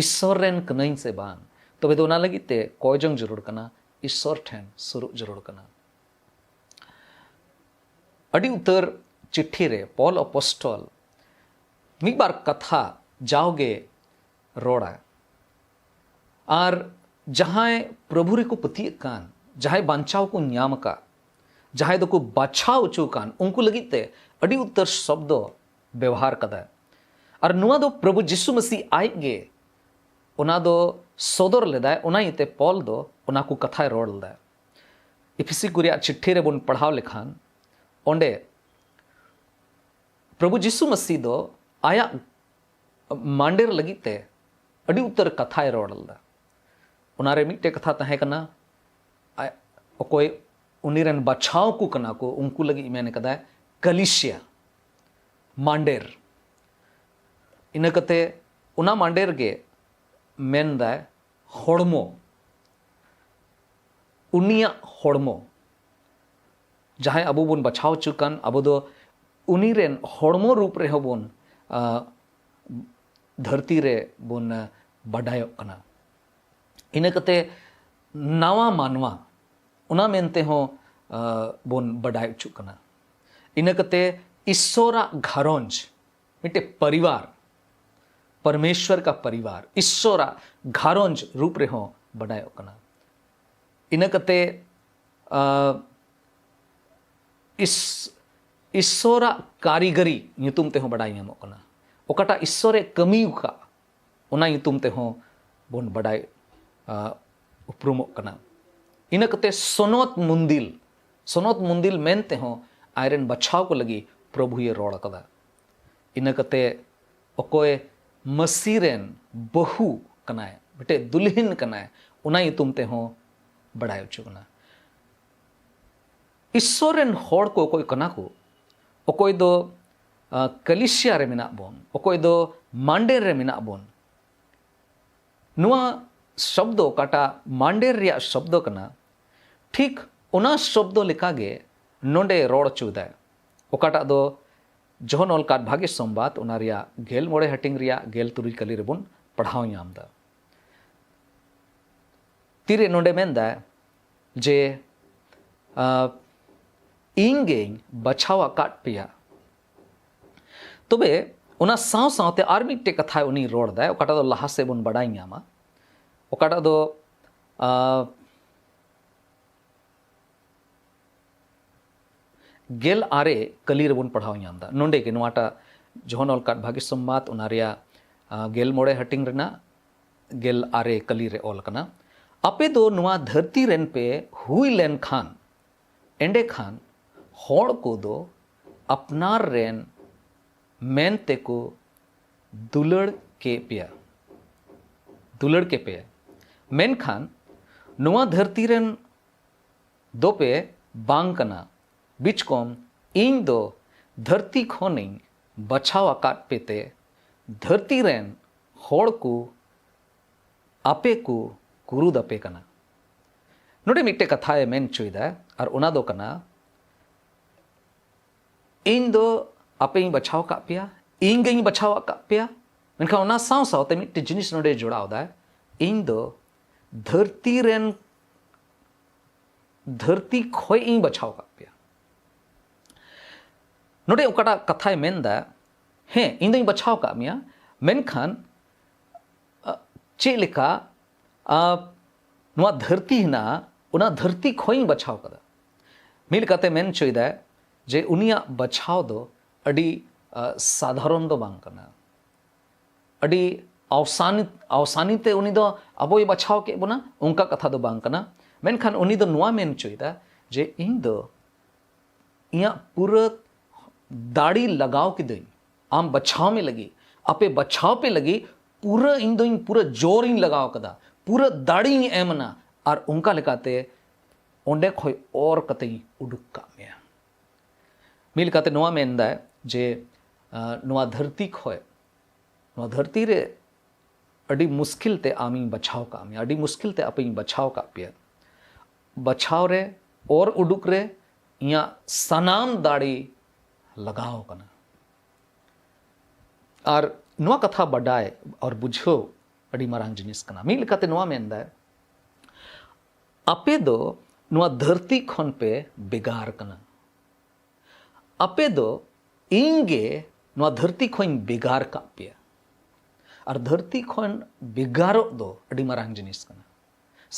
ᱤᱥᱥᱚᱨ ᱨᱮᱱ ᱠᱟᱹᱱᱟᱹᱧ ᱥᱮ ᱵᱟᱝ, ᱛᱚᱵᱮ ᱫᱚ ᱚᱱᱟ ᱞᱟᱹᱜᱤᱫ ᱛᱮ ᱠᱚᱭ ᱡᱚᱝ ᱡᱟᱹᱨᱩᱲ ᱠᱟᱱᱟ, ᱤᱥᱥᱚᱨ ᱴᱷᱮᱱ ᱥᱩᱨᱩᱜ ᱡᱟᱹᱨᱩᱲ ᱠᱟᱱᱟ᱾ ᱟᱹᱰᱤ ᱩᱛᱟᱹᱨ ᱪᱤᱴᱷᱤ ᱨᱮ ᱯᱚᱞ ᱟᱯᱚᱥᱴᱚᱞ ᱢᱤᱫ ᱵᱟᱨ ᱠᱟᱛᱷᱟ ᱡᱟᱣᱜᱮ ᱨᱚᱲᱟ᱾ ᱟᱨ ᱡᱟᱦᱟᱸᱭ ᱯᱨᱚᱵᱷᱩ ᱨᱮᱠᱚ ᱯᱟᱹᱛᱭᱟᱹᱜ ᱠᱟᱱ, ᱡᱟᱦᱟᱸᱭ ᱵᱟᱧᱪᱟᱣ ᱠᱚ ᱧᱟᱢ ᱟᱠᱟᱫ, ᱡᱟᱦᱟᱸᱭ ᱫᱚᱠᱚ ᱵᱟᱪᱷᱟᱣ ᱦᱚᱪᱚ ᱠᱟᱱ, ᱩᱱᱠᱩ ᱞᱟᱹᱜᱤᱫ ᱛᱮ ᱟᱹᱰᱤ ᱩᱛᱟᱹᱨ ᱥᱚᱵᱫᱚ ᱵᱮᱣᱦᱟᱨ ᱠᱟᱫᱟᱭ᱾ ᱟᱨ ᱱᱚᱣᱟ ᱫᱚ ᱯᱨᱚᱵᱷᱩ ᱡᱤᱥᱩ ᱢᱟᱹᱥᱤ ᱟᱡ ᱜᱮ ᱚᱱᱟ ᱫᱚ ᱥᱚᱫᱚᱨ ᱞᱮᱫᱟᱭ, ᱚᱱᱟ ᱤᱭᱟᱹᱛᱮ ᱯᱚᱞ ᱫᱚ ᱚᱱᱟ ᱠᱚ ᱠᱟᱛᱷᱟᱭ ᱨᱚᱲ ᱞᱮᱫᱟ᱾ ᱮᱯᱷᱤᱥᱤ ᱠᱚ ᱨᱮᱭᱟᱜ ᱪᱤᱴᱷᱤ ᱨᱮᱵᱚᱱ ᱯᱟᱲᱦᱟᱣ ᱞᱮᱠᱷᱟᱱ, ᱚᱸᱰᱮ ᱯᱨᱚᱵᱷᱩ ᱡᱤᱥᱩ ᱢᱟᱹᱥᱤ ᱫᱚ ᱟᱭᱟᱜ ᱢᱟᱸᱰᱮᱨ ᱞᱟᱹᱜᱤᱫ ᱛᱮ ᱟᱹᱰᱤ ᱩᱛᱟᱹᱨ ᱠᱟᱛᱷᱟᱭ ᱨᱚᱲ ᱞᱮᱫᱟ᱾ ᱚᱱᱟᱨᱮ ᱢᱤᱫᱴᱮᱡ ᱠᱟᱛᱷᱟ ᱛᱟᱦᱮᱸ ᱠᱟᱱᱟ, ᱟᱡ, ᱚᱠᱚᱭ ᱩᱱᱤ ᱨᱮᱱ ᱵᱟᱪᱷᱟᱣ ᱠᱚ ᱠᱟᱱᱟ ᱠᱚ, ᱩᱱᱠᱩ ᱞᱟᱹᱜᱤᱫ ᱢᱮᱱ ᱠᱟᱫᱟᱭ ᱠᱟᱞᱤᱥᱤᱭᱟ, ᱢᱟᱸᱰᱮᱨ᱾ ᱤᱱᱟᱹ ᱠᱟᱛᱮ ᱚᱱᱟ ᱢᱟᱸᱰᱮᱨ ᱜᱮ ᱢᱮᱱᱫᱟᱭ ᱦᱚᱲᱢᱚ, ᱩᱱᱤᱭᱟᱜ ᱦᱚᱲᱢᱚ᱾ ᱡᱟᱦᱟᱸᱭ ᱟᱵᱚ ᱵᱚᱱ ᱵᱟᱪᱷᱟᱣ ᱦᱚᱪᱚ ᱠᱟᱱ, ᱟᱵᱚ ᱫᱚ ᱩᱱᱤ ᱨᱮᱱ ᱦᱚᱲᱢᱚ ᱨᱩᱯ ᱨᱮᱦᱚᱸ ᱵᱚᱱ, ᱟ, ᱫᱷᱟᱹᱨᱛᱤ ᱨᱮ ᱵᱚᱱ, ᱟ, ᱵᱟᱰᱟᱭᱚᱜ ᱠᱟᱱᱟ᱾ ᱤᱱᱟᱹ ᱠᱟᱛᱮ ᱱᱟᱣᱟ ᱢᱟᱱᱣᱟ, ᱚᱱᱟ ᱢᱮᱱᱛᱮ ᱦᱚᱸ, ᱟ, ᱵᱚᱱ ᱵᱟᱰᱟᱭ ᱦᱚᱪᱚᱜ ᱠᱟᱱᱟ᱾ ᱤᱱᱟᱹ ᱠᱟᱛᱮ ᱤᱥᱥᱚᱨᱟᱜ ᱜᱷᱟᱨᱚᱸᱡᱽ, ᱢᱤᱫᱴᱮᱡ ᱯᱚᱨᱤᱵᱟᱨ, ᱯᱚᱨᱢᱮᱥᱣᱚᱨ ᱠᱟ ᱯᱚᱨᱤᱵᱟᱨ, ᱤᱥᱥᱚᱨᱟᱜ ᱜᱷᱟᱨᱚᱸᱡᱽ ᱨᱩᱯ ᱨᱮᱦᱚᱸ ᱵᱟᱰᱟᱭᱚᱜ ᱠᱟᱱᱟ᱾ ᱤᱱᱟᱹ ᱠᱟᱛᱮ, ᱟ, ᱤᱥ-, ᱤᱥᱥᱚᱨᱟᱜ ᱠᱟᱹᱨᱤᱜᱚᱨᱤ ᱧᱩᱛᱩᱢ ᱛᱮᱦᱚᱸ ᱵᱟᱰᱟᱭ ᱧᱟᱢᱚᱜ ᱠᱟᱱᱟ᱾ ᱚᱠᱟᱴᱟᱜ ᱤᱥᱥᱚᱨᱮ ᱠᱟᱹᱢᱤ ᱟᱠᱟᱫ, ᱚᱱᱟ ᱧᱩᱛᱩᱢ ᱛᱮᱦᱚᱸ ᱵᱚᱱ ᱵᱟᱰᱟᱭ, ᱟ, ᱩᱯᱨᱩᱢᱚᱜ ᱠᱟᱱᱟ᱾ ᱤᱱᱟᱹ ᱠᱟᱛᱮ ᱥᱚᱱᱚᱛ ᱢᱩᱱᱫᱤᱞ, ᱥᱚᱱᱚᱛ ᱢᱩᱱᱫᱤᱞ ᱢᱮᱱ ᱛᱮᱦᱚᱸ ᱟᱡᱨᱮᱱ ᱵᱟᱪᱷᱟᱣ ᱠᱚ ᱞᱟᱹᱜᱤᱫ ᱯᱨᱚᱵᱷᱩᱭᱮ ᱨᱚᱲ ᱟᱠᱟᱫᱟ᱾ ᱤᱱᱟᱹ ᱠᱟᱛᱮ ᱚᱠᱚᱭ ᱢᱟᱹᱥᱤ ᱨᱮᱱ ᱵᱟᱹᱦᱩ ᱠᱟᱱᱟᱭ, ᱢᱤᱫᱴᱮᱡ ᱫᱩᱞᱦᱤᱱ ᱠᱟᱱᱟᱭ, ᱚᱱᱟ ᱧᱩᱛᱩᱢ ᱛᱮᱦᱚᱸ ᱵᱟᱰᱟᱭ ᱦᱚᱪᱚ ᱠᱟᱱᱟ᱾ ᱤᱥᱥᱚᱨ ᱨᱮᱱ ᱦᱚᱲ ᱠᱚ ᱚᱠᱚᱭ ᱠᱟᱱᱟ ᱠᱚ? ᱚᱠᱚᱭ ᱫᱚ, ᱟ, ᱠᱟᱞᱤᱥᱤᱭᱟ ᱨᱮ ᱢᱮᱱᱟᱜ ᱵᱚᱱ, ᱚᱠᱚᱭ ᱫᱚ ᱢᱟᱱᱰᱮᱨ ᱨᱮ ᱢᱮᱱᱟᱜ ᱵᱚᱱ᱾ ᱱᱚᱣᱟ ᱥᱚᱵᱫᱚ, ᱚᱠᱟᱴᱟᱜ ᱢᱟᱱᱰᱮᱨ ᱨᱮᱭᱟᱜ ᱥᱚᱵᱫᱚ ᱠᱟᱱᱟ, ᱴᱷᱤᱠ ᱚᱱᱟ ᱥᱚᱵᱫᱚ ᱞᱮᱠᱟᱜᱮ ᱱᱚᱰᱮ ᱨᱚᱲ ᱦᱚᱪᱚᱭᱮᱫᱟᱭ, ᱚᱠᱟᱴᱟᱜ ᱫᱚ ᱡᱚᱦᱚᱱ ᱚᱞ ᱠᱟᱫ ᱵᱷᱟᱜᱮ ᱥᱚᱢᱵᱟᱫ, ᱚᱱᱟ ᱨᱮᱭᱟᱜ ᱜᱮᱞ ᱢᱚᱬᱮ ᱦᱟᱹᱴᱤᱧ ᱨᱮᱭᱟᱜ ᱜᱮᱞ ᱛᱩᱨᱩᱭ ᱠᱟᱹᱞᱤ ᱨᱮᱵᱚᱱ ᱯᱟᱲᱦᱟᱣ ᱧᱟᱢ ᱮᱫᱟ᱾ ᱛᱤᱨᱮ ᱱᱚᱰᱮ ᱢᱮᱱᱫᱟᱭ ᱡᱮ, ᱟ, "ᱤᱧ ᱜᱮᱧ ᱵᱟᱪᱷᱟᱣ ᱟᱠᱟᱫ ᱯᱮᱭᱟ"᱾ ᱛᱚᱵᱮ ᱚᱱᱟ ᱥᱟᱶ ᱥᱟᱶᱛᱮ ᱟᱨ ᱢᱤᱫᱴᱮᱡ ᱠᱟᱛᱷᱟ ᱩᱱᱤ ᱨᱚᱲ ᱫᱟᱭ, ᱚᱠᱟᱴᱟᱜ ᱫᱚ ᱞᱟᱦᱟ ᱥᱮᱫ ᱵᱚᱱ ᱵᱟᱰᱟᱭ ᱧᱟᱢᱟ, ᱚᱠᱟᱴᱟᱜ ᱫᱚ, ᱟ, ᱜᱮᱞ ᱟᱨᱮ ᱠᱟᱹᱞᱤ ᱨᱮᱵᱚᱱ ᱯᱟᱲᱦᱟᱣ ᱧᱟᱢ ᱮᱫᱟ᱾ ᱱᱚᱰᱮ ᱜᱮ ᱱᱚᱣᱟᱴᱟᱜ ᱡᱚᱦᱚᱱ ᱚᱞ ᱠᱟᱫ ᱵᱷᱟᱜᱮ ᱥᱚᱢᱵᱟᱫ, ᱚᱱᱟ ᱨᱮᱭᱟᱜ, ᱟ, ᱜᱮᱞ ᱢᱚᱬᱮ ᱦᱟᱹᱴᱤᱧ ᱨᱮᱱᱟᱜ ᱜᱮᱞ ᱟᱨᱮ ᱠᱟᱹᱞᱤ ᱨᱮ ᱚᱞ ᱠᱟᱱᱟ, "ᱟᱯᱮ ᱫᱚ ᱱᱚᱣᱟ ᱫᱷᱟᱹᱨᱛᱤ ᱨᱮᱱ ᱯᱮ ᱦᱩᱭ ᱞᱮᱱᱠᱷᱟᱱ, ᱮᱸᱰᱮᱠᱷᱟᱱ ᱦᱚᱲ ᱠᱚᱫᱚ ᱟᱯᱱᱟᱨ ᱨᱮᱱ ᱢᱮᱱ ᱛᱮᱠᱚ ᱫᱩᱞᱟᱹᱲ ᱠᱮ ᱯᱮᱭᱟ, ᱫᱩᱞᱟᱹᱲ ᱠᱮ ᱯᱮᱭᱟ᱾ ᱢᱮᱱᱠᱷᱟᱱ ᱱᱚᱣᱟ ᱫᱷᱟᱹᱨᱛᱤ ᱨᱮᱱ ᱫᱚᱯᱮ ᱵᱟᱝ ᱠᱟᱱᱟ, ᱵᱤᱪᱠᱚᱢ ᱤᱧ ᱫᱚ ᱫᱷᱟᱹᱨᱛᱤ ᱠᱷᱚᱱᱤᱧ ᱵᱟᱪᱷᱟᱣ ᱟᱠᱟᱫ ᱯᱮᱛᱮ ᱫᱷᱟᱹᱨᱛᱤ ᱨᱮᱱ ᱦᱚᱲ ᱠᱚ ᱟᱯᱮ ᱠᱚ ᱠᱩᱨᱩᱫ ᱟᱯᱮ ᱠᱟᱱᱟ᱾" ᱱᱚᱰᱮ ᱢᱤᱫᱴᱮᱡ ᱠᱟᱛᱷᱟᱭ ᱢᱮᱱ ᱦᱚᱪᱚᱭᱮᱫᱟ, ᱟᱨ ᱚᱱᱟ ᱫᱚ ᱠᱟᱱᱟ, "ᱤᱧ ᱫᱚ ᱟᱯᱮᱧ ᱵᱟᱪᱷᱟᱣ ᱟᱠᱟᱫ ᱯᱮᱭᱟ, ᱤᱧ ᱜᱮᱧ ᱵᱟᱪᱷᱟᱣ ᱟᱠᱟᱫ ᱯᱮᱭᱟ", ᱢᱮᱱᱠᱷᱟᱱ ᱚᱱᱟ ᱥᱟᱶ ᱥᱟᱶᱛᱮ ᱢᱤᱫᱴᱮᱡ ᱡᱤᱱᱤᱥ ᱱᱚᱰᱮ ᱡᱚᱲᱟᱣ ᱫᱟᱭ, "ᱤᱧ ᱫᱚ ᱫᱷᱟᱹᱨᱛᱤ ᱨᱮᱱ, ᱫᱷᱟᱹᱨᱛᱤ ᱠᱷᱚᱡ ᱤᱧ ᱵᱟᱪᱷᱟᱣ ᱟᱠᱟᱫ ᱯᱮᱭᱟ᱾" ᱱᱚᱰᱮ ᱚᱠᱟᱴᱟᱜ ᱠᱟᱛᱷᱟᱭ ᱢᱮᱱᱫᱟ, ᱦᱮᱸ, ᱤᱧ ᱫᱚᱧ ᱵᱟᱪᱷᱟᱣ ᱠᱟᱜ ᱢᱮᱭᱟ, ᱢᱮᱱᱠᱷᱟᱱ ᱪᱮᱫ ᱞᱮᱠᱟ ᱱᱚᱣᱟ ᱫᱷᱟᱹᱨᱛᱤ ᱦᱮᱱᱟᱜᱼᱟ, ᱚᱱᱟ ᱫᱷᱟᱹᱨᱛᱤ ᱠᱷᱚᱱᱤᱧ ᱵᱟᱪᱷᱟᱣ ᱠᱟᱫᱟ᱾ ᱢᱤᱫ ᱞᱮᱠᱟᱛᱮ ᱢᱮᱱ ᱦᱚᱪᱚᱭᱮᱫᱟᱭ ᱡᱮ ᱩᱱᱤᱭᱟᱜ ᱵᱟᱪᱷᱟᱣ ᱫᱚ ᱟᱹᱰᱤ ᱥᱟᱫᱷᱟᱨᱚᱱ ᱫᱚ ᱵᱟᱝ ᱠᱟᱱᱟ, ᱟᱹᱰᱤ ᱟᱣᱥᱟᱱᱤ ᱟᱣᱥᱟᱱᱤ ᱛᱮ ᱩᱱᱤ ᱫᱚ ᱟᱵᱚᱭ ᱵᱟᱪᱷᱟᱣ ᱠᱮᱫ ᱵᱚᱱᱟ, ᱚᱱᱠᱟ ᱠᱟᱛᱷᱟ ᱫᱚ ᱵᱟᱝ ᱠᱟᱱᱟ᱾ ᱢᱮᱱᱠᱷᱟᱱ ᱩᱱᱤ ᱫᱚ ᱱᱚᱣᱟ ᱢᱮᱱ ᱦᱚᱪᱚᱭᱮᱫᱟ ᱡᱮ ᱤᱧ ᱫᱚ ᱤᱧᱟᱹᱜ ᱯᱩᱨᱟᱹ ᱫᱟᱲᱮ ᱞᱟᱜᱟᱣ ᱠᱤᱫᱟᱹᱧ ᱟᱢ ᱵᱟᱪᱷᱟᱣ ᱢᱮ ᱞᱟᱹᱜᱤᱫ, ᱟᱯᱮ ᱵᱟᱪᱷᱟᱣ ᱯᱮ ᱞᱟᱹᱜᱤᱫ᱾ ᱯᱩᱨᱟᱹ ᱤᱧ ᱫᱚᱧ ᱯᱩᱨᱟᱹ ᱡᱳᱨᱤᱧ ᱞᱟᱜᱟᱣ ᱠᱟᱫᱟ, ᱯᱩᱨᱟᱹ ᱫᱟᱲᱮᱧ ᱮᱢ ᱮᱱᱟ, ᱟᱨ ᱚᱱᱠᱟ ᱞᱮᱠᱟᱛᱮ ᱚᱸᱰᱮ ᱠᱷᱚᱱ ᱚᱨ ᱠᱟᱛᱮᱧ ᱩᱰᱩᱠ ᱠᱟᱜ ᱢᱮᱭᱟ᱾ ᱢᱤᱫ ᱞᱮᱠᱟᱛᱮ ᱱᱚᱣᱟ ᱢᱮᱱᱫᱟᱭ ᱡᱮ ᱱᱚᱣᱟ ᱫᱷᱟᱹᱨᱛᱤ ᱠᱷᱚᱱ, ᱱᱚᱣᱟ ᱫᱷᱟᱹᱨᱛᱤ ᱨᱮ ᱟᱹᱰᱤ ᱢᱩᱥᱠᱤᱞ ᱛᱮ ᱟᱢᱤᱧ ᱵᱟᱪᱷᱟᱣ ᱠᱟᱜ ᱢᱮᱭᱟ, ᱟᱹᱰᱤ ᱢᱩᱥᱠᱤᱞ ᱛᱮ ᱟᱯᱮᱧ ᱵᱟᱪᱷᱟᱣ ᱠᱟᱜ ᱯᱮᱭᱟ᱾ ᱵᱟᱪᱷᱟᱣ ᱨᱮ, ᱚᱨ ᱩᱰᱩᱠ ᱨᱮ ᱤᱧᱟᱹᱜ ᱥᱟᱱᱟᱢ ᱫᱟᱲᱮ ᱞᱟᱜᱟᱣ ᱠᱟᱱᱟ᱾ ᱟᱨ ᱱᱚᱣᱟ ᱠᱟᱛᱷᱟ ᱵᱟᱰᱟᱭ ᱟᱨ ᱵᱩᱡᱷᱟᱹᱣ ᱟᱹᱰᱤ ᱢᱟᱨᱟᱝ ᱡᱤᱱᱤᱥ ᱠᱟᱱᱟ᱾ ᱢᱤᱫ ᱞᱮᱠᱟᱛᱮ ᱱᱚᱣᱟ ᱢᱮᱱᱫᱟᱭ, ᱟᱯᱮ ᱫᱚ ᱱᱚᱣᱟ ᱫᱷᱟᱹᱨᱛᱤ ᱠᱷᱚᱱ ᱯᱮ ᱵᱷᱮᱜᱟᱨ ᱠᱟᱱᱟ᱾ ᱟᱯᱮ ᱫᱚ ᱤᱧ ᱜᱮ ᱱᱚᱣᱟ ᱫᱷᱟᱹᱨᱛᱤ ᱠᱷᱚᱱᱤᱧ ᱵᱷᱮᱜᱟᱨ ᱠᱟᱜ ᱯᱮᱭᱟ᱾ ᱟᱨ ᱫᱷᱟᱹᱨᱛᱤ ᱠᱷᱚᱱ ᱵᱷᱮᱜᱟᱨᱚᱜ ᱫᱚ ᱟᱹᱰᱤ ᱢᱟᱨᱟᱝ ᱡᱤᱱᱤᱥ ᱠᱟᱱᱟ,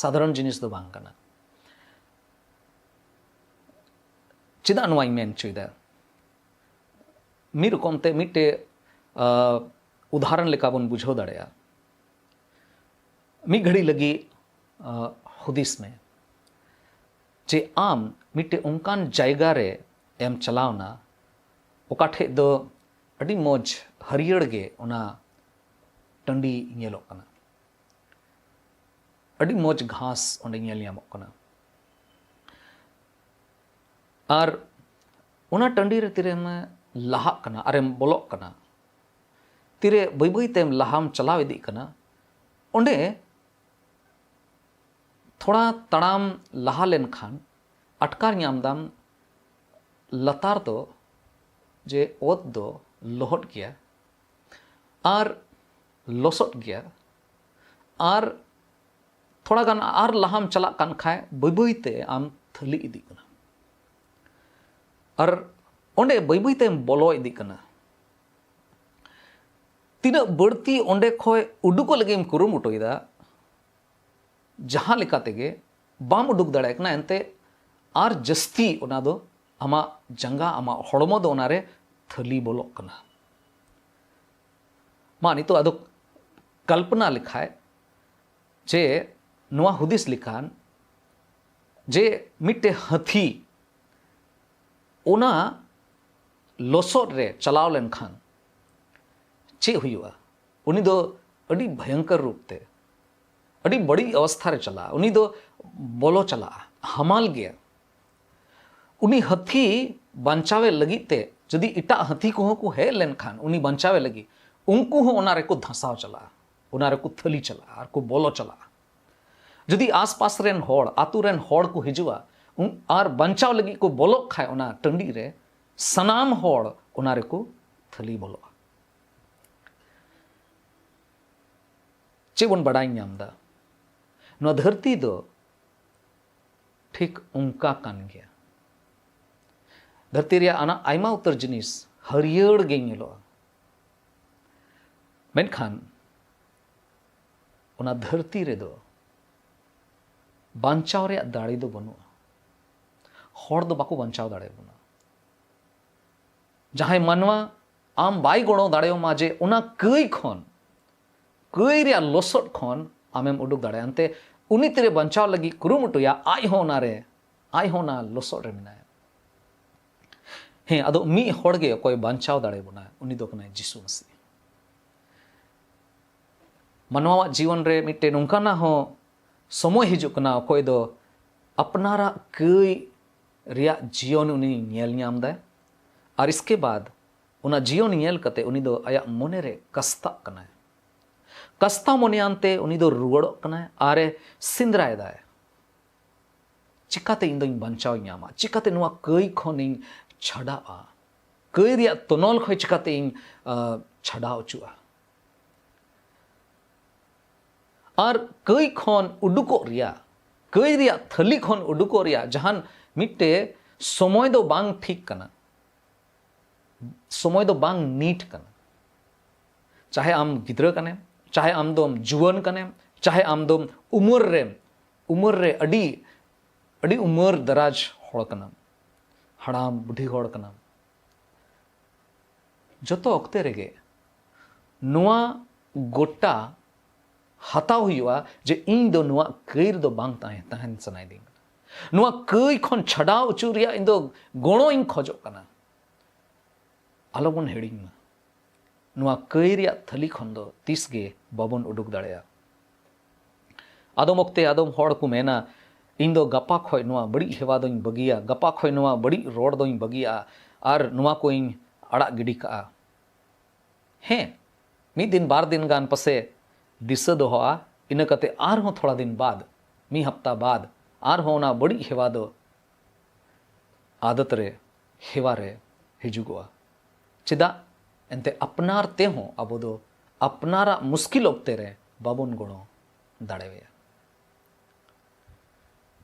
ᱥᱟᱫᱷᱟᱨᱚᱱ ᱡᱤᱱᱤᱥ ᱫᱚ ᱵᱟᱝ ᱠᱟᱱᱟ᱾ ᱪᱮᱫᱟᱜ ᱱᱚᱣᱟᱧ ᱢᱮᱱ ᱦᱚᱪᱚᱭᱮᱫᱟ? ᱢᱤᱫ ᱨᱚᱠᱚᱢ ᱛᱮ ᱢᱤᱫᱴᱮᱡ ᱩᱫᱟᱦᱚᱨᱚᱱ ᱞᱮᱠᱟ ᱵᱚᱱ ᱵᱩᱡᱷᱟᱹᱣ ᱫᱟᱲᱮᱭᱟᱜᱼᱟ᱾ ᱢᱤᱫ ᱜᱷᱟᱹᱲᱤ ᱞᱟᱹᱜᱤᱫ ᱦᱩᱫᱤᱥ ᱢᱮ ᱡᱮ ᱟᱢ ᱢᱤᱫᱴᱮᱡ ᱚᱱᱠᱟᱱ ᱡᱟᱭᱜᱟ ᱨᱮ ᱮᱢ ᱪᱟᱞᱟᱣᱱᱟ, ᱚᱠᱟ ᱴᱷᱮᱡ ᱫᱚ ᱟᱹᱰᱤ ᱢᱚᱡᱽ ᱦᱟᱹᱨᱭᱟᱹᱲ ᱜᱮ ᱚᱱᱟ ᱴᱟᱺᱰᱤ ᱧᱮᱞᱚᱜ ᱠᱟᱱᱟ, ᱟᱹᱰᱤ ᱢᱚᱡᱽ ᱜᱷᱟᱥ ᱚᱸᱰᱮ ᱧᱮᱞ ᱧᱟᱢᱚᱜ ᱠᱟᱱᱟ᱾ ᱟᱨ ᱚᱱᱟ ᱴᱟᱺᱰᱤ ᱨᱮ ᱛᱤᱨᱮᱢ ᱞᱟᱦᱟᱜ ᱠᱟᱱᱟ ᱟᱨᱮᱢ ᱵᱚᱞᱚᱜ ᱠᱟᱱᱟ, ᱛᱤᱨᱮ ᱵᱟᱹᱭ ᱵᱟᱹᱭ ᱛᱮᱢ ᱞᱟᱦᱟᱢ ᱪᱟᱞᱟᱣ ᱤᱫᱤᱜ ᱠᱟᱱᱟ, ᱚᱸᱰᱮ ᱛᱷᱚᱲᱟ ᱛᱟᱲᱟᱢ ᱞᱟᱦᱟ ᱞᱮᱱᱠᱷᱟᱱ ᱟᱴᱠᱟᱨ ᱧᱟᱢ ᱫᱟᱢ ᱞᱟᱛᱟᱨ ᱫᱚ ᱡᱮ ᱚᱛ ᱫᱚ ᱞᱚᱦᱚᱫ ᱜᱮᱭᱟ ᱟᱨ ᱞᱚᱥᱚᱫ ᱜᱮᱭᱟ, ᱟᱨ ᱛᱷᱚᱲᱟ ᱜᱟᱱ ᱟᱨ ᱞᱟᱦᱟᱢ ᱪᱟᱞᱟᱜ ᱠᱟᱱ ᱠᱷᱟᱡ ᱵᱟᱹᱭ ᱵᱟᱹᱭ ᱛᱮ ᱟᱢ ᱛᱷᱟᱹᱞᱤ ᱤᱫᱤᱜ ᱠᱟᱱᱟ᱾ ᱟᱨ ᱚᱸᱰᱮ ᱵᱟᱹᱭ ᱵᱟᱹᱭ ᱛᱮᱢ ᱵᱚᱞᱚ ᱤᱫᱤᱜ ᱠᱟᱱᱟ᱾ ᱛᱤᱱᱟᱹᱜ ᱵᱟᱹᱲᱛᱤ ᱚᱸᱰᱮ ᱠᱷᱚᱱ ᱩᱰᱩᱠᱚᱜ ᱞᱟᱹᱜᱤᱫ ᱮᱢ ᱠᱩᱨᱩᱢᱩᱴᱩᱭᱮᱫᱟ, ᱡᱟᱦᱟᱸ ᱞᱮᱠᱟ ᱛᱮᱜᱮ ᱵᱟᱢ ᱩᱰᱩᱠ ᱫᱟᱲᱮᱭᱟᱜ ᱠᱟᱱᱟ, ᱮᱱᱛᱮ ᱟᱨ ᱡᱟᱹᱥᱛᱤ ᱚᱱᱟ ᱫᱚ ᱟᱢᱟᱜ ᱡᱟᱸᱜᱟ, ᱟᱢᱟᱜ ᱦᱚᱲᱢᱚ ᱫᱚ ᱚᱱᱟᱨᱮ ᱛᱷᱟᱹᱞᱤ ᱵᱚᱞᱚᱜ ᱠᱟᱱᱟ᱾ ᱢᱟ ᱱᱤᱛᱚᱜ ᱟᱫᱚ ᱠᱚᱞᱯᱚᱱᱟ ᱞᱮᱠᱷᱟᱡ ᱡᱮ ᱱᱚᱣᱟ ᱦᱩᱫᱤᱥ ᱞᱮᱠᱷᱟᱱ ᱡᱮ ᱢᱤᱫᱴᱮᱱ ᱦᱟᱹᱛᱤ ᱚᱱᱟ ᱞᱚᱥᱚᱫ ᱨᱮ ᱪᱟᱞᱟᱣ ᱞᱮᱱᱠᱷᱟᱱ ᱪᱮᱫ ᱦᱩᱭᱩᱜᱼᱟ? ᱩᱱᱤ ᱫᱚ ᱟᱹᱰᱤ ᱵᱷᱚᱭᱚᱝᱠᱚᱨ ᱨᱩᱯ ᱛᱮ, ᱟᱹᱰᱤ ᱵᱟᱹᱲᱤᱡ ᱚᱵᱚᱥᱛᱷᱟ ᱨᱮ ᱪᱟᱞᱟᱜᱼᱟ᱾ ᱩᱱᱤ ᱫᱚ ᱵᱚᱞᱚ ᱪᱟᱞᱟᱜᱼᱟ, ᱦᱟᱢᱟᱞ ᱜᱮᱭᱟ᱾ ᱩᱱᱤ ᱦᱟᱹᱛᱤ ᱵᱟᱧᱪᱟᱣᱮ ᱞᱟᱹᱜᱤᱫ ᱛᱮ ᱡᱩᱫᱤ ᱮᱴᱟᱜ ᱦᱟᱹᱛᱤ ᱠᱚᱦᱚᱸ ᱠᱚ ᱦᱮᱡ ᱞᱮᱱᱠᱷᱟᱱ ᱩᱱᱤ ᱵᱟᱧᱪᱟᱣᱮ ᱞᱟᱹᱜᱤᱫ, ᱩᱱᱠᱩ ᱦᱚᱸ ᱚᱱᱟ ᱨᱮᱠᱚ ᱫᱷᱟᱥᱟᱣ ᱪᱟᱞᱟᱜᱼᱟ, ᱚᱱᱟ ᱨᱮᱠᱚ ᱛᱷᱟᱹᱞᱤ ᱪᱟᱞᱟᱜᱼᱟ ᱟᱨ ᱠᱚ ᱵᱚᱞᱚ ᱪᱟᱞᱟᱜᱼᱟ᱾ ᱡᱩᱫᱤ ᱟᱥᱯᱟᱥ ᱨᱮᱱ ᱦᱚᱲ, ᱟᱛᱳ ᱨᱮᱱ ᱦᱚᱲ ᱠᱚ ᱦᱤᱡᱩᱜᱼᱟ ᱩᱱ- ᱟᱨ ᱵᱟᱧᱪᱟᱣ ᱞᱟᱹᱜᱤᱫ ᱠᱚ ᱵᱚᱞᱚᱜ ᱠᱷᱟᱡ ᱚᱱᱟ ᱴᱟᱺᱰᱤ ᱨᱮ, ᱥᱟᱱᱟᱢ ᱦᱚᱲ ᱚᱱᱟ ᱨᱮᱠᱚ ᱛᱷᱟᱹᱞᱤ ᱵᱚᱞᱚᱜᱼᱟ᱾ ᱪᱮᱫ ᱵᱚᱱ ᱵᱟᱰᱟᱭ ᱧᱟᱢ ᱮᱫᱟ? ᱱᱚᱣᱟ ᱫᱷᱟᱹᱨᱛᱤ ᱫᱚ ᱴᱷᱤᱠ ᱚᱱᱠᱟ ᱠᱟᱱ ᱜᱮᱭᱟ᱾ ᱫᱷᱟᱹᱨᱛᱤ ᱨᱮᱭᱟᱜ ᱟᱱᱟ ᱟᱭᱢᱟ ᱩᱛᱟᱹᱨ ᱡᱤᱱᱤᱥ ᱦᱟᱹᱨᱭᱟᱹᱲ ᱜᱮ ᱧᱮᱞᱚᱜᱼᱟ, ᱢᱮᱱᱠᱷᱟᱱ ᱚᱱᱟ ᱫᱷᱟᱹᱨᱛᱤ ᱨᱮᱫᱚ ᱵᱟᱧᱪᱟᱣ ᱨᱮᱭᱟᱜ ᱫᱟᱲᱮ ᱫᱚ ᱵᱟᱹᱱᱩᱜᱼᱟ᱾ ᱦᱚᱲ ᱫᱚ ᱵᱟᱠᱚ ᱵᱟᱧᱪᱟᱣ ᱫᱟᱲᱮᱭᱟᱵᱚᱱᱟ᱾ ᱡᱟᱦᱟᱸᱭ ᱢᱟᱱᱣᱟ ᱟᱢ ᱵᱟᱭ ᱜᱚᱲᱚ ᱫᱟᱲᱮᱭᱟᱢᱟ ᱡᱮ ᱚᱱᱟ ᱠᱟᱹᱭ ᱠᱷᱚᱱ, ᱠᱟᱹᱭ ᱨᱮᱭᱟᱜ ᱞᱚᱥᱚᱫ ᱠᱷᱚᱱ ᱟᱢᱮᱢ ᱩᱰᱩᱠ ᱫᱟᱲᱮᱭᱟᱜᱼᱟ᱾ ᱮᱱᱛᱮ ᱩᱱᱤ ᱛᱤᱨᱮ ᱵᱟᱧᱪᱟᱣ ᱞᱟᱹᱜᱤᱫ ᱠᱩᱨᱩᱢᱩᱴᱩᱭᱟ, ᱟᱡ ᱦᱚᱸ ᱚᱱᱟ ᱨᱮ, ᱟᱡ ᱦᱚᱸ ᱚᱱᱟ ᱞᱚᱥᱚᱫ ᱨᱮ ᱢᱮᱱᱟᱭᱟ᱾ ᱦᱮᱸ, ᱟᱫᱚ ᱢᱤᱫ ᱦᱚᱲ ᱜᱮ ᱚᱠᱚᱭ ᱵᱟᱧᱪᱟᱣ ᱫᱟᱲᱮᱭᱟᱵᱚᱱᱟ, ᱩᱱᱤ ᱫᱚ ᱠᱟᱱᱟᱭ ᱡᱤᱥᱩ ᱢᱟᱹᱥᱤ᱾ ᱢᱟᱱᱣᱟᱣᱟᱜ ᱡᱤᱭᱚᱱ ᱨᱮ ᱢᱤᱫᱴᱮᱱ ᱱᱚᱝᱠᱟᱱᱟᱜ ᱦᱚᱸ ᱥᱚᱢᱚᱭ ᱦᱤᱡᱩᱜ ᱠᱟᱱᱟ, ᱚᱠᱚᱭ ᱫᱚ ᱟᱯᱱᱟᱨᱟᱜ ᱠᱟᱹᱭ ᱨᱮᱭᱟᱜ ᱡᱤᱭᱚᱱ ᱩᱱᱤ ᱧᱮᱞ ᱧᱟᱢ ᱫᱟᱭ, ᱟᱨ ᱤᱥᱠᱮ ᱵᱟᱫ ᱚᱱᱟ ᱡᱤᱭᱚᱱ ᱧᱮᱞ ᱠᱟᱛᱮ ᱩᱱᱤ ᱫᱚ ᱟᱭᱟᱜ ᱢᱚᱱᱮ ᱨᱮ ᱠᱟᱥᱛᱟᱜ ᱠᱟᱱᱟᱭ᱾ ᱠᱟᱥᱛᱟ ᱢᱚᱱᱮᱭᱟᱱᱛᱮ ᱩᱱᱤ ᱫᱚ ᱨᱩᱣᱟᱹᱲᱚᱜ ᱠᱟᱱᱟᱭ ᱟᱨᱮ ᱥᱮᱸᱫᱽᱨᱟᱭᱮᱫᱟᱭ, ᱪᱤᱠᱟᱛᱮ ᱤᱧ ᱫᱚᱧ ᱵᱟᱧᱪᱟᱣ ᱧᱟᱢᱟ? ᱪᱤᱠᱟᱛᱮ ᱱᱚᱣᱟ ᱠᱟᱹᱭ ᱠᱷᱚᱱᱤᱧ ᱪᱷᱟᱰᱟᱜᱼᱟ? ᱠᱟᱹᱭ ᱨᱮᱭᱟᱜ ᱛᱚᱱᱚᱞ ᱠᱷᱚᱱ ᱪᱤᱠᱟᱛᱮ ᱤᱧ, ᱟ, ᱪᱷᱟᱰᱟᱣ ᱦᱚᱪᱚᱜᱼᱟ? ᱟᱨ ᱠᱟᱹᱭ ᱠᱷᱚᱱ ᱩᱰᱩᱠᱚᱜ ᱨᱮᱭᱟᱜ, ᱠᱟᱹᱭ ᱨᱮᱭᱟᱜ ᱛᱷᱟᱹᱞᱤ ᱠᱷᱚᱱ ᱩᱰᱩᱠᱚᱜ ᱨᱮᱭᱟᱜ ᱡᱟᱦᱟᱱ ᱢᱤᱫᱴᱮᱡ ᱥᱚᱢᱚᱭ ᱫᱚ ᱵᱟᱝ ᱴᱷᱤᱠ ᱠᱟᱱᱟ᱾ ᱥᱚᱢᱚᱭ ᱫᱚ ᱵᱟᱝ ᱱᱤᱴ ᱠᱟᱱᱟ᱾ ᱪᱟᱦᱮ ᱟᱢ ᱜᱤᱫᱽᱨᱟᱹ ᱠᱟᱱᱮᱢ, ᱪᱟᱦᱮ ᱟᱢ ᱫᱚᱢ ᱡᱩᱣᱟᱹᱱ ᱠᱟᱱᱮᱢ, ᱪᱟᱦᱮ ᱟᱢ ᱫᱚᱢ ᱩᱢᱮᱨ ᱨᱮ, ᱩᱢᱮᱨ ᱨᱮ ᱟᱹᱰᱤ, ᱟᱹᱰᱤ ᱩᱢᱮᱨ ᱫᱟᱨᱟᱡᱽ ᱦᱚᱲ ᱠᱟᱱᱟᱢ, ᱦᱟᱲᱟᱢ ᱵᱩᱰᱷᱤ ᱦᱚᱲ ᱠᱟᱱᱟᱢ, ᱡᱚᱛᱚ ᱚᱠᱛᱮ ᱨᱮᱜᱮ ᱱᱚᱣᱟ ᱜᱚᱴᱟ ᱦᱟᱛᱟᱣ ᱦᱩᱭᱩᱜᱼᱟ ᱡᱮ ᱤᱧ ᱫᱚ ᱱᱚᱣᱟ ᱠᱟᱹᱭ ᱨᱮᱫᱚ ᱵᱟᱝ ᱛᱟᱦᱮᱸ, ᱛᱟᱦᱮᱱ ᱥᱟᱱᱟᱭᱮᱫᱤᱧ ᱠᱟᱱᱟ᱾ ᱱᱚᱣᱟ ᱠᱟᱹᱭ ᱠᱷᱚᱱ ᱪᱷᱟᱰᱟᱣ ᱚᱪᱚ ᱨᱮᱭᱟᱜ ᱤᱧ ᱫᱚ ᱜᱚᱲᱚᱧ ᱠᱷᱚᱡᱚᱜ ᱠᱟᱱᱟ᱾ ᱟᱞᱚᱵᱚᱱ ᱦᱤᱲᱤᱧ ᱢᱟ, ᱱᱚᱣᱟ ᱠᱟᱹᱭ ᱨᱮᱭᱟᱜ ᱛᱷᱟᱹᱞᱤ ᱠᱷᱚᱱ ᱫᱚ ᱛᱤᱥ ᱜᱮ ᱵᱟᱵᱚᱱ ᱩᱰᱩᱠ ᱫᱟᱲᱮᱭᱟᱜᱼᱟ᱾ ᱟᱫᱚᱢ ᱚᱠᱛᱮ ᱟᱫᱚᱢ ᱦᱚᱲ ᱠᱚ ᱢᱮᱱᱟ, "ᱤᱧ ᱫᱚ ᱜᱟᱯᱟ ᱠᱷᱚᱡ ᱱᱚᱣᱟ ᱵᱟᱹᱲᱤᱡ ᱦᱮᱣᱟ ᱫᱚᱧ ᱵᱟᱹᱜᱤᱭᱟ, ᱜᱟᱯᱟ ᱠᱷᱚᱡ ᱱᱚᱣᱟ ᱵᱟᱹᱲᱤᱡ ᱨᱚᱲ ᱫᱚᱧ ᱵᱟᱹᱜᱤᱭᱟ ᱟᱨ ᱱᱚᱣᱟ ᱠᱚᱧ ᱟᱲᱟᱜ ᱜᱤᱰᱤ ᱠᱟᱜᱼᱟ᱾" ᱦᱮᱸ, ᱢᱤᱫ ᱫᱤᱱ ᱵᱟᱨ ᱫᱤᱱ ᱜᱟᱱ ᱯᱟᱥᱮ ᱫᱤᱥᱟᱹ ᱫᱚᱦᱚᱜᱼᱟ, ᱤᱱᱟᱹ ᱠᱟᱛᱮ ᱟᱨᱦᱚᱸ ᱛᱷᱚᱲᱟ ᱫᱤᱱ ᱵᱟᱫ, ᱢᱤᱫ ᱦᱟᱯᱛᱟ ᱵᱟᱫ, ᱟᱨᱦᱚᱸ ᱚᱱᱟ ᱵᱟᱹᱲᱤᱡ ᱦᱮᱣᱟ ᱫᱚ ᱟᱫᱚᱛ ᱨᱮ, ᱦᱮᱣᱟ ᱨᱮ ᱦᱤᱡᱩᱜᱚᱜᱼᱟ᱾ ᱪᱮᱫᱟᱜ? ᱮᱱᱛᱮ ᱟᱯᱱᱟᱨ ᱛᱮᱦᱚᱸ ᱟᱵᱚ ᱫᱚ ᱟᱯᱱᱟᱨᱟᱜ ᱢᱩᱥᱠᱤᱞ ᱚᱠᱛᱮ ᱨᱮ ᱵᱟᱵᱚᱱ ᱜᱚᱲᱚ ᱫᱟᱲᱮᱣᱟᱭᱟ᱾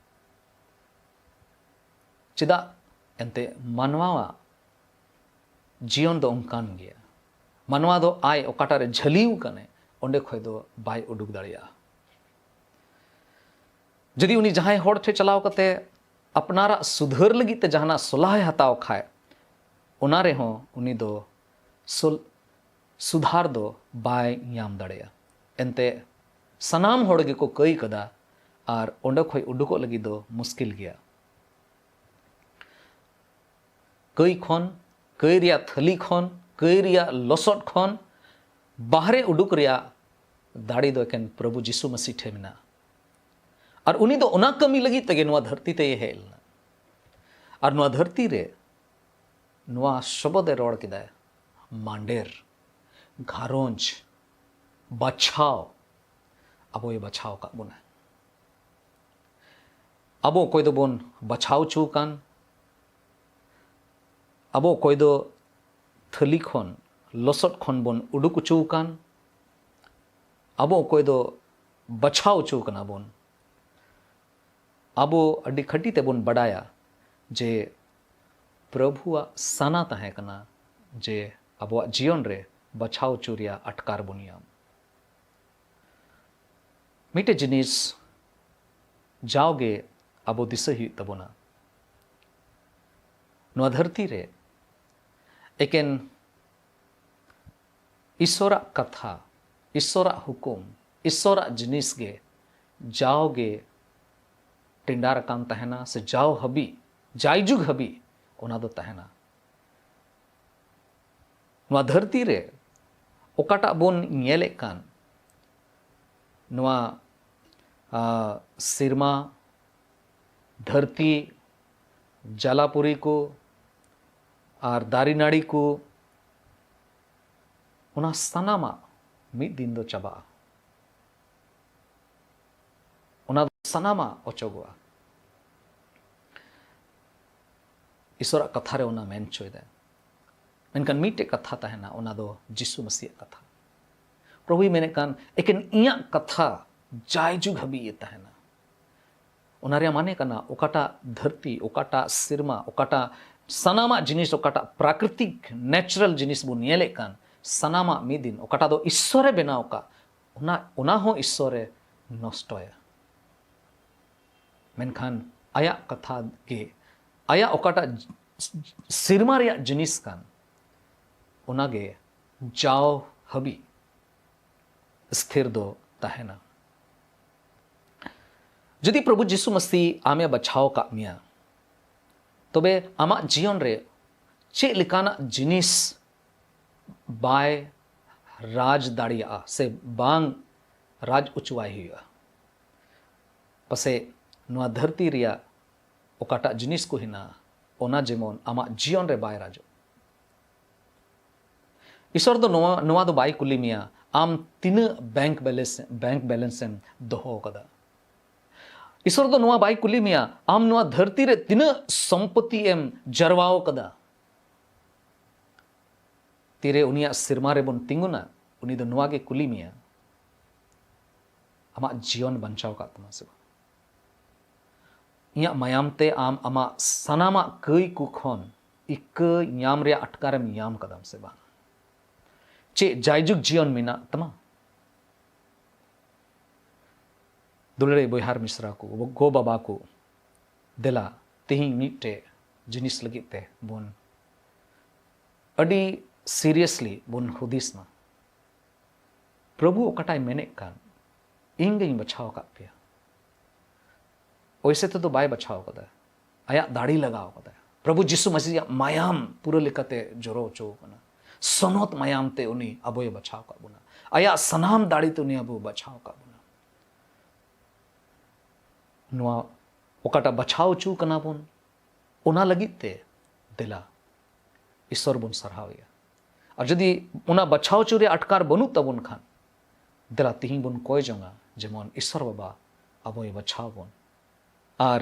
ᱪᱮᱫᱟᱜ? ᱮᱱᱛᱮ ᱢᱟᱱᱣᱟᱣᱟᱜ ᱡᱤᱭᱚᱱ ᱫᱚ ᱚᱱᱠᱟᱱ ᱜᱮᱭᱟ᱾ ᱢᱟᱱᱣᱟ ᱫᱚ ᱟᱡ ᱚᱠᱟᱴᱟᱜ ᱨᱮ ᱡᱷᱟᱹᱞᱤᱣ ᱠᱟᱱᱮ, ᱚᱸᱰᱮ ᱠᱷᱚᱡ ᱫᱚ ᱵᱟᱭ ᱩᱰᱩᱠ ᱫᱟᱲᱮᱭᱟᱜᱼᱟ᱾ ᱡᱩᱫᱤ ᱩᱱᱤ ᱡᱟᱦᱟᱸᱭ ᱦᱚᱲ ᱴᱷᱮᱱ ᱪᱟᱞᱟᱣ ᱠᱟᱛᱮ ᱟᱯᱱᱟᱨᱟᱜ ᱥᱩᱫᱷᱟᱹᱨ ᱞᱟᱹᱜᱤᱫ ᱛᱮ ᱡᱟᱦᱟᱱᱟᱜ ᱥᱚᱞᱦᱟᱭ ᱦᱟᱛᱟᱣ ᱠᱷᱟᱡ, ᱚᱱᱟ ᱨᱮᱦᱚᱸ ᱩᱱᱤ ᱫᱚ ᱥᱩᱞ-, ᱥᱩᱫᱷᱟᱨ ᱫᱚ ᱵᱟᱭ ᱧᱟᱢ ᱫᱟᱲᱮᱭᱟᱜᱼᱟ᱾ ᱮᱱᱛᱮ ᱥᱟᱱᱟᱢ ᱦᱚᱲ ᱜᱮᱠᱚ ᱠᱟᱹᱭ ᱠᱟᱫᱟ ᱟᱨ ᱚᱸᱰᱮ ᱠᱷᱚᱡ ᱩᱰᱩᱠᱚᱜ ᱞᱟᱹᱜᱤᱫ ᱫᱚ ᱢᱩᱥᱠᱤᱞ ᱜᱮᱭᱟ᱾ ᱠᱟᱹᱭ ᱠᱷᱚᱱ, ᱠᱟᱹᱭ ᱨᱮᱭᱟᱜ ᱛᱷᱟᱹᱞᱤ ᱠᱷᱚᱱ, ᱠᱟᱹᱭ ᱨᱮᱭᱟᱜ ᱞᱚᱥᱚᱫ ᱠᱷᱚᱱ ᱵᱟᱦᱨᱮ ᱩᱰᱩᱠ ᱨᱮᱭᱟᱜ ᱫᱟᱲᱮ ᱫᱚ ᱮᱠᱮᱱ ᱯᱨᱚᱵᱷᱩ ᱡᱤᱥᱩ ᱢᱟᱹᱥᱤ ᱴᱷᱮᱱ ᱢᱮᱱᱟᱜᱼᱟ᱾ ᱟᱨ ᱩᱱᱤ ᱫᱚ ᱚᱱᱟ ᱠᱟᱹᱢᱤ ᱞᱟᱹᱜᱤᱫ ᱛᱮᱜᱮ ᱱᱚᱣᱟ ᱫᱷᱟᱹᱨᱛᱤ ᱛᱮᱭ ᱦᱮᱡ ᱞᱮᱱᱟ᱾ ᱟᱨ ᱱᱚᱣᱟ ᱫᱷᱟᱹᱨᱛᱤ ᱨᱮ ᱱᱚᱣᱟ ᱥᱚᱵᱚᱫ ᱮ ᱨᱚᱲ ᱠᱮᱫᱟᱭ, ᱢᱟᱸᱰᱮᱨ, ᱜᱷᱟᱨᱚᱸᱡᱽ, ᱵᱟᱪᱷᱟᱣ, ᱟᱵᱚᱭ ᱵᱟᱪᱷᱟᱣ ᱟᱠᱟᱫ ᱵᱚᱱᱟ᱾ ᱟᱵᱚ ᱚᱠᱚᱭ ᱫᱚᱵᱚᱱ ᱵᱟᱪᱷᱟᱣ ᱦᱚᱪᱚ ᱟᱠᱟᱱ, ᱟᱵᱚ ᱚᱠᱚᱭ ᱫᱚ ᱛᱷᱟᱹᱞᱤ ᱠᱷᱚᱱ, ᱞᱚᱥᱚᱫ ᱠᱷᱚᱱ ᱵᱚᱱ ᱩᱰᱩᱠ ᱦᱚᱪᱚ ᱟᱠᱟᱱ, ᱟᱵᱚ ᱚᱠᱚᱭ ᱫᱚ ᱵᱟᱪᱷᱟᱣ ᱦᱚᱪᱚ ᱠᱟᱱᱟ ᱵᱚᱱ, ᱟᱵᱚ ᱟᱹᱰᱤ ᱠᱷᱟᱹᱴᱤ ᱛᱮᱵᱚᱱ ᱵᱟᱰᱟᱭᱟ ᱡᱮ ᱯᱨᱚᱵᱷᱩᱣᱟᱜ ᱥᱟᱱᱟ ᱛᱟᱦᱮᱸ ᱠᱟᱱᱟ ᱡᱮ ᱟᱵᱚᱣᱟᱜ ᱡᱤᱭᱚᱱ ᱨᱮ ᱵᱟᱪᱷᱟᱣ ᱦᱚᱪᱚ ᱨᱮᱭᱟᱜ ᱟᱴᱠᱟᱨ ᱵᱚᱱ ᱧᱟᱢ᱾ ᱢᱤᱫᱴᱮᱡ ᱡᱤᱱᱤᱥ ᱡᱟᱣᱜᱮ ᱟᱵᱚ ᱫᱤᱥᱟᱹᱭ ᱦᱩᱭᱩᱜ ᱛᱟᱵᱚᱱᱟ, ᱱᱚᱣᱟ ᱫᱷᱟᱹᱨᱛᱤ ᱨᱮ ᱮᱠᱮᱱ ᱤᱥᱚᱨᱟᱜ ᱠᱟᱛᱷᱟ, ᱤᱥᱚᱨᱟᱜ ᱦᱩᱠᱩᱢ, ᱤᱥᱚᱨᱟᱜ ᱡᱤᱱᱤᱥ ᱜᱮ ᱡᱟᱣᱜᱮ ᱴᱮᱸᱰᱟᱨ ᱟᱠᱟᱱ ᱛᱟᱦᱮᱱᱟ, ᱥᱮ ᱡᱟᱣ ᱦᱟᱹᱵᱤᱡ, ᱡᱟᱭᱡᱩᱜᱽ ᱦᱟᱹᱵᱤᱡ ᱚᱱᱟ ᱫᱚ ᱛᱟᱦᱮᱱᱟ᱾ ᱱᱚᱣᱟ ᱫᱷᱟᱹᱨᱛᱤ ᱨᱮ ᱚᱠᱟᱴᱟᱜ ᱵᱚᱱ ᱧᱮᱞᱮᱫ ᱠᱟᱱ, ᱱᱚᱣᱟ ᱟ, ᱥᱮᱨᱢᱟ, ᱫᱷᱟᱹᱨᱛᱤ, ᱡᱟᱞᱟᱯᱩᱨᱤ ᱠᱚ ᱟᱨ ᱫᱟᱨᱮ ᱱᱟᱹᱲᱤ ᱠᱚ, ᱚᱱᱟ ᱥᱟᱱᱟᱢᱟᱜ ᱢᱤᱫ ᱫᱤᱱ ᱫᱚ ᱪᱟᱵᱟᱜᱼᱟ᱾ ᱚᱱᱟ ᱥᱟᱱᱟᱢᱟᱜ ᱚᱪᱚᱜᱚᱜᱼᱟ᱾ ᱤᱥᱚᱨᱟᱜ ᱠᱟᱛᱷᱟ ᱨᱮ ᱚᱱᱟ ᱢᱮᱱ ᱦᱚᱪᱚᱭᱮᱫᱟᱭ᱾ ᱢᱮᱱᱠᱷᱟᱱ ᱢᱤᱫᱴᱮᱡ ᱠᱟᱛᱷᱟ ᱛᱟᱦᱮᱱᱟ, ᱚᱱᱟ ᱫᱚ ᱡᱤᱥᱩ ᱢᱟᱹᱥᱤᱭᱟᱜ ᱠᱟᱛᱷᱟ᱾ ᱯᱨᱚᱵᱷᱩᱭ ᱢᱮᱱᱮᱫ ᱠᱟᱱ, "ᱮᱠᱮᱱ ᱤᱧᱟᱜ ᱠᱟᱛᱷᱟ ᱡᱟᱭᱡᱩᱜᱽ ᱦᱟᱹᱵᱤᱡ ᱮ ᱛᱟᱦᱮᱱᱟ᱾" ᱚᱱᱟ ᱨᱮᱭᱟᱜ ᱢᱟᱱᱮ ᱠᱟᱱᱟ, ᱚᱠᱟᱴᱟᱜ ᱫᱷᱟᱹᱨᱛᱤ, ᱚᱠᱟᱴᱟᱜ ᱥᱮᱨᱢᱟ, ᱚᱠᱟᱴᱟᱜ ᱥᱟᱱᱟᱢᱟᱜ ᱡᱤᱱᱤᱥ, ᱚᱠᱟᱴᱟᱜ ᱯᱨᱟᱠᱨᱤᱛᱤᱠ, natural ᱡᱤᱱᱤᱥ ᱵᱚᱱ ᱧᱮᱞᱮᱫ ᱠᱟᱱ, ᱥᱟᱱᱟᱢᱟᱜ ᱢᱤᱫ ᱫᱤᱱ ᱚᱠᱟᱴᱟᱜ ᱫᱚ ᱤᱥᱥᱚᱨᱮ ᱵᱮᱱᱟᱣ ᱟᱠᱟᱫ, ᱚᱱᱟ, ᱚᱱᱟ ᱦᱚᱸ ᱤᱥᱥᱚᱨᱮ ᱱᱚᱥᱴᱚᱭᱟ᱾ ᱢᱮᱱᱠᱷᱟᱱ ᱟᱭᱟᱜ ᱠᱟᱛᱷᱟ ᱜᱮ, ᱟᱭᱟᱜ ᱚᱠᱟᱴᱟᱜ ᱥᱮᱨᱢᱟ ᱨᱮᱭᱟᱜ ᱡᱤᱱᱤᱥ ᱠᱟᱱ, ᱚᱱᱟᱜᱮ ᱡᱟᱣ ᱦᱟᱹᱵᱤᱡ ᱥᱛᱷᱤᱨ ᱫᱚ ᱛᱟᱦᱮᱱᱟ᱾ ᱡᱩᱫᱤ ᱯᱨᱚᱵᱷᱩ ᱡᱤᱥᱩ ᱢᱟᱹᱥᱤ ᱟᱢᱮ ᱵᱟᱪᱷᱟᱣ ᱟᱠᱟᱫ ᱢᱮᱭᱟ, ᱛᱚᱵᱮ ᱟᱢᱟᱜ ᱡᱤᱭᱚᱱ ᱨᱮ ᱪᱮᱫ ᱞᱮᱠᱟᱱᱟᱜ ᱡᱤᱱᱤᱥ ᱵᱟᱭ ᱨᱟᱡᱽ ᱫᱟᱲᱮᱭᱟᱜᱼᱟ ᱥᱮ ᱵᱟᱝ ᱨᱟᱡᱽ ᱚᱪᱚᱣᱟᱭ ᱦᱩᱭᱩᱜᱼᱟ? ᱯᱟᱥᱮᱡ ᱱᱚᱣᱟ ᱫᱷᱟᱹᱨᱛᱤ ᱨᱮᱭᱟᱜ ᱚᱠᱟᱴᱟᱜ ᱡᱤᱱᱤᱥ ᱠᱚ ᱦᱮᱱᱟᱜᱼᱟ, ᱚᱱᱟ ᱡᱮᱢᱚᱱ ᱟᱢᱟᱜ ᱡᱤᱭᱚᱱ ᱨᱮ ᱵᱟᱭ ᱨᱟᱡᱚᱜ᱾ ᱤᱥᱚᱨ ᱫᱚ ᱱᱚᱣᱟ, ᱱᱚᱣᱟ ᱫᱚ ᱵᱟᱭ ᱠᱩᱞᱤ ᱢᱮᱭᱟ, ᱟᱢ ᱛᱤᱱᱟᱹᱜ bank balance, bank balance ᱮᱢ ᱫᱚᱦᱚ ᱟᱠᱟᱫᱟ᱾ ᱤᱥᱚᱨ ᱫᱚ ᱱᱚᱣᱟ ᱵᱟᱭ ᱠᱩᱞᱤ ᱢᱮᱭᱟ, ᱟᱢ ᱱᱚᱣᱟ ᱫᱷᱟᱹᱨᱛᱤ ᱨᱮ ᱛᱤᱱᱟᱹᱜ ᱥᱚᱢᱯᱚᱛᱤ ᱮᱢ ᱡᱟᱨᱣᱟᱣ ᱟᱠᱟᱫᱟ᱾ ᱛᱤᱨᱮ ᱩᱱᱤᱭᱟᱜ ᱥᱮᱨᱢᱟ ᱨᱮᱵᱚᱱ ᱛᱤᱸᱜᱩᱱᱟ, ᱩᱱᱤ ᱫᱚ ᱱᱚᱣᱟ ᱜᱮ ᱠᱩᱞᱤ ᱢᱮᱭᱟ, "ᱟᱢᱟᱜ ᱡᱤᱭᱚᱱ ᱵᱟᱧᱪᱟᱣ ᱟᱠᱟᱫ ᱛᱟᱢᱟ ᱥᱮ ᱵᱟᱝ? ᱤᱧᱟᱹᱜ ᱢᱟᱭᱟᱢ ᱛᱮ ᱟᱢ ᱟᱢᱟᱜ ᱥᱟᱱᱟᱢᱟᱜ ᱠᱟᱹᱭ ᱠᱚ ᱠᱷᱚᱱ ᱤᱠᱟᱹ ᱧᱟᱢ ᱨᱮᱭᱟᱜ ᱟᱴᱠᱟᱨᱮᱢ ᱧᱟᱢ ᱠᱟᱫᱟᱢ ᱥᱮ ᱵᱟᱝ? ᱪᱮᱫ ᱡᱟᱭᱡᱩᱜᱽ ᱡᱤᱭᱚᱱ ᱢᱮᱱᱟᱜ ᱛᱟᱢᱟ? ᱫᱩᱞᱟᱹᱲᱤ ᱵᱚᱭᱦᱟᱨ ᱢᱤᱥᱨᱟ ᱠᱚ, ᱜᱚ ᱵᱟᱵᱟ ᱠᱚ, ᱫᱮᱞᱟ ᱛᱮᱦᱮᱧ ᱢᱤᱫᱴᱮᱡ ᱡᱤᱱᱤᱥ ᱞᱟᱹᱜᱤᱫ ᱛᱮ ᱵᱚᱱ ᱟᱹᱰᱤ seriously ᱵᱚᱱ ᱦᱩᱫᱤᱥ ᱢᱟ᱾ ᱯᱨᱚᱵᱷᱩ ᱚᱠᱟᱴᱟᱭ ᱢᱮᱱᱮᱫ ᱠᱟᱱ, ᱤᱧ ᱜᱤᱧ ᱵᱟᱪᱷᱟᱣ ᱟᱠᱟᱫ ᱯᱮᱭᱟ᱾ ᱚᱭᱥᱮ ᱛᱮᱫᱚ ᱵᱟᱭ ᱵᱟᱪᱷᱟᱣ ᱠᱟᱫᱟ, ᱟᱭᱟᱜ ᱫᱟᱲᱮ ᱞᱟᱜᱟᱣ ᱠᱟᱫᱟ᱾ ᱯᱨᱚᱵᱷᱩ ᱡᱤᱥᱩ ᱢᱟᱹᱥᱤᱭᱟᱜ ᱢᱟᱭᱟᱢ ᱯᱩᱨᱟᱹ ᱞᱮᱠᱟᱛᱮ ᱡᱚᱨᱚ ᱦᱚᱪᱚ ᱟᱠᱟᱱᱟ᱾ ᱥᱚᱱᱚᱛ ᱢᱟᱭᱟᱢ ᱛᱮ ᱩᱱᱤ ᱟᱵᱚᱭ ᱵᱟᱪᱷᱟᱣ ᱟᱠᱟᱫ ᱵᱚᱱᱟ᱾ ᱟᱭᱟᱜ ᱥᱟᱱᱟᱢ ᱫᱟᱲᱮ ᱛᱮ ᱩᱱᱤ ᱟᱵᱚᱭ ᱵᱟᱪᱷᱟᱣ ᱟᱠᱟᱫ ᱵᱚᱱᱟ᱾ ᱱᱚᱣᱟ ᱚᱠᱟᱴᱟᱜ ᱵᱟᱪᱷᱟᱣ ᱦᱚᱪᱚ ᱠᱟᱱᱟ ᱵᱚᱱ, ᱚᱱᱟ ᱞᱟᱹᱜᱤᱫ ᱛᱮ ᱫᱮᱞᱟ ᱤᱥᱚᱨ ᱵᱚᱱ ᱥᱟᱨᱦᱟᱣᱮᱭᱟ᱾ ᱟᱨ ᱡᱩᱫᱤ ᱚᱱᱟ ᱵᱟᱪᱷᱟᱣ ᱦᱚᱪᱚ ᱨᱮᱭᱟᱜ ᱟᱴᱠᱟᱨ ᱵᱟᱹᱱᱩᱜ ᱛᱟᱵᱚᱱ ᱠᱷᱟᱱ, ᱫᱮᱞᱟ ᱛᱤᱦᱤᱧ ᱵᱚᱱ ᱠᱚᱭ ᱡᱚᱝᱟ ᱡᱮᱢᱚᱱ ᱤᱥᱚᱨ ᱵᱟᱵᱟ ᱟᱵᱚᱭ ᱵᱟᱪᱷᱟᱣ ᱵᱚᱱ᱾ ᱟᱨ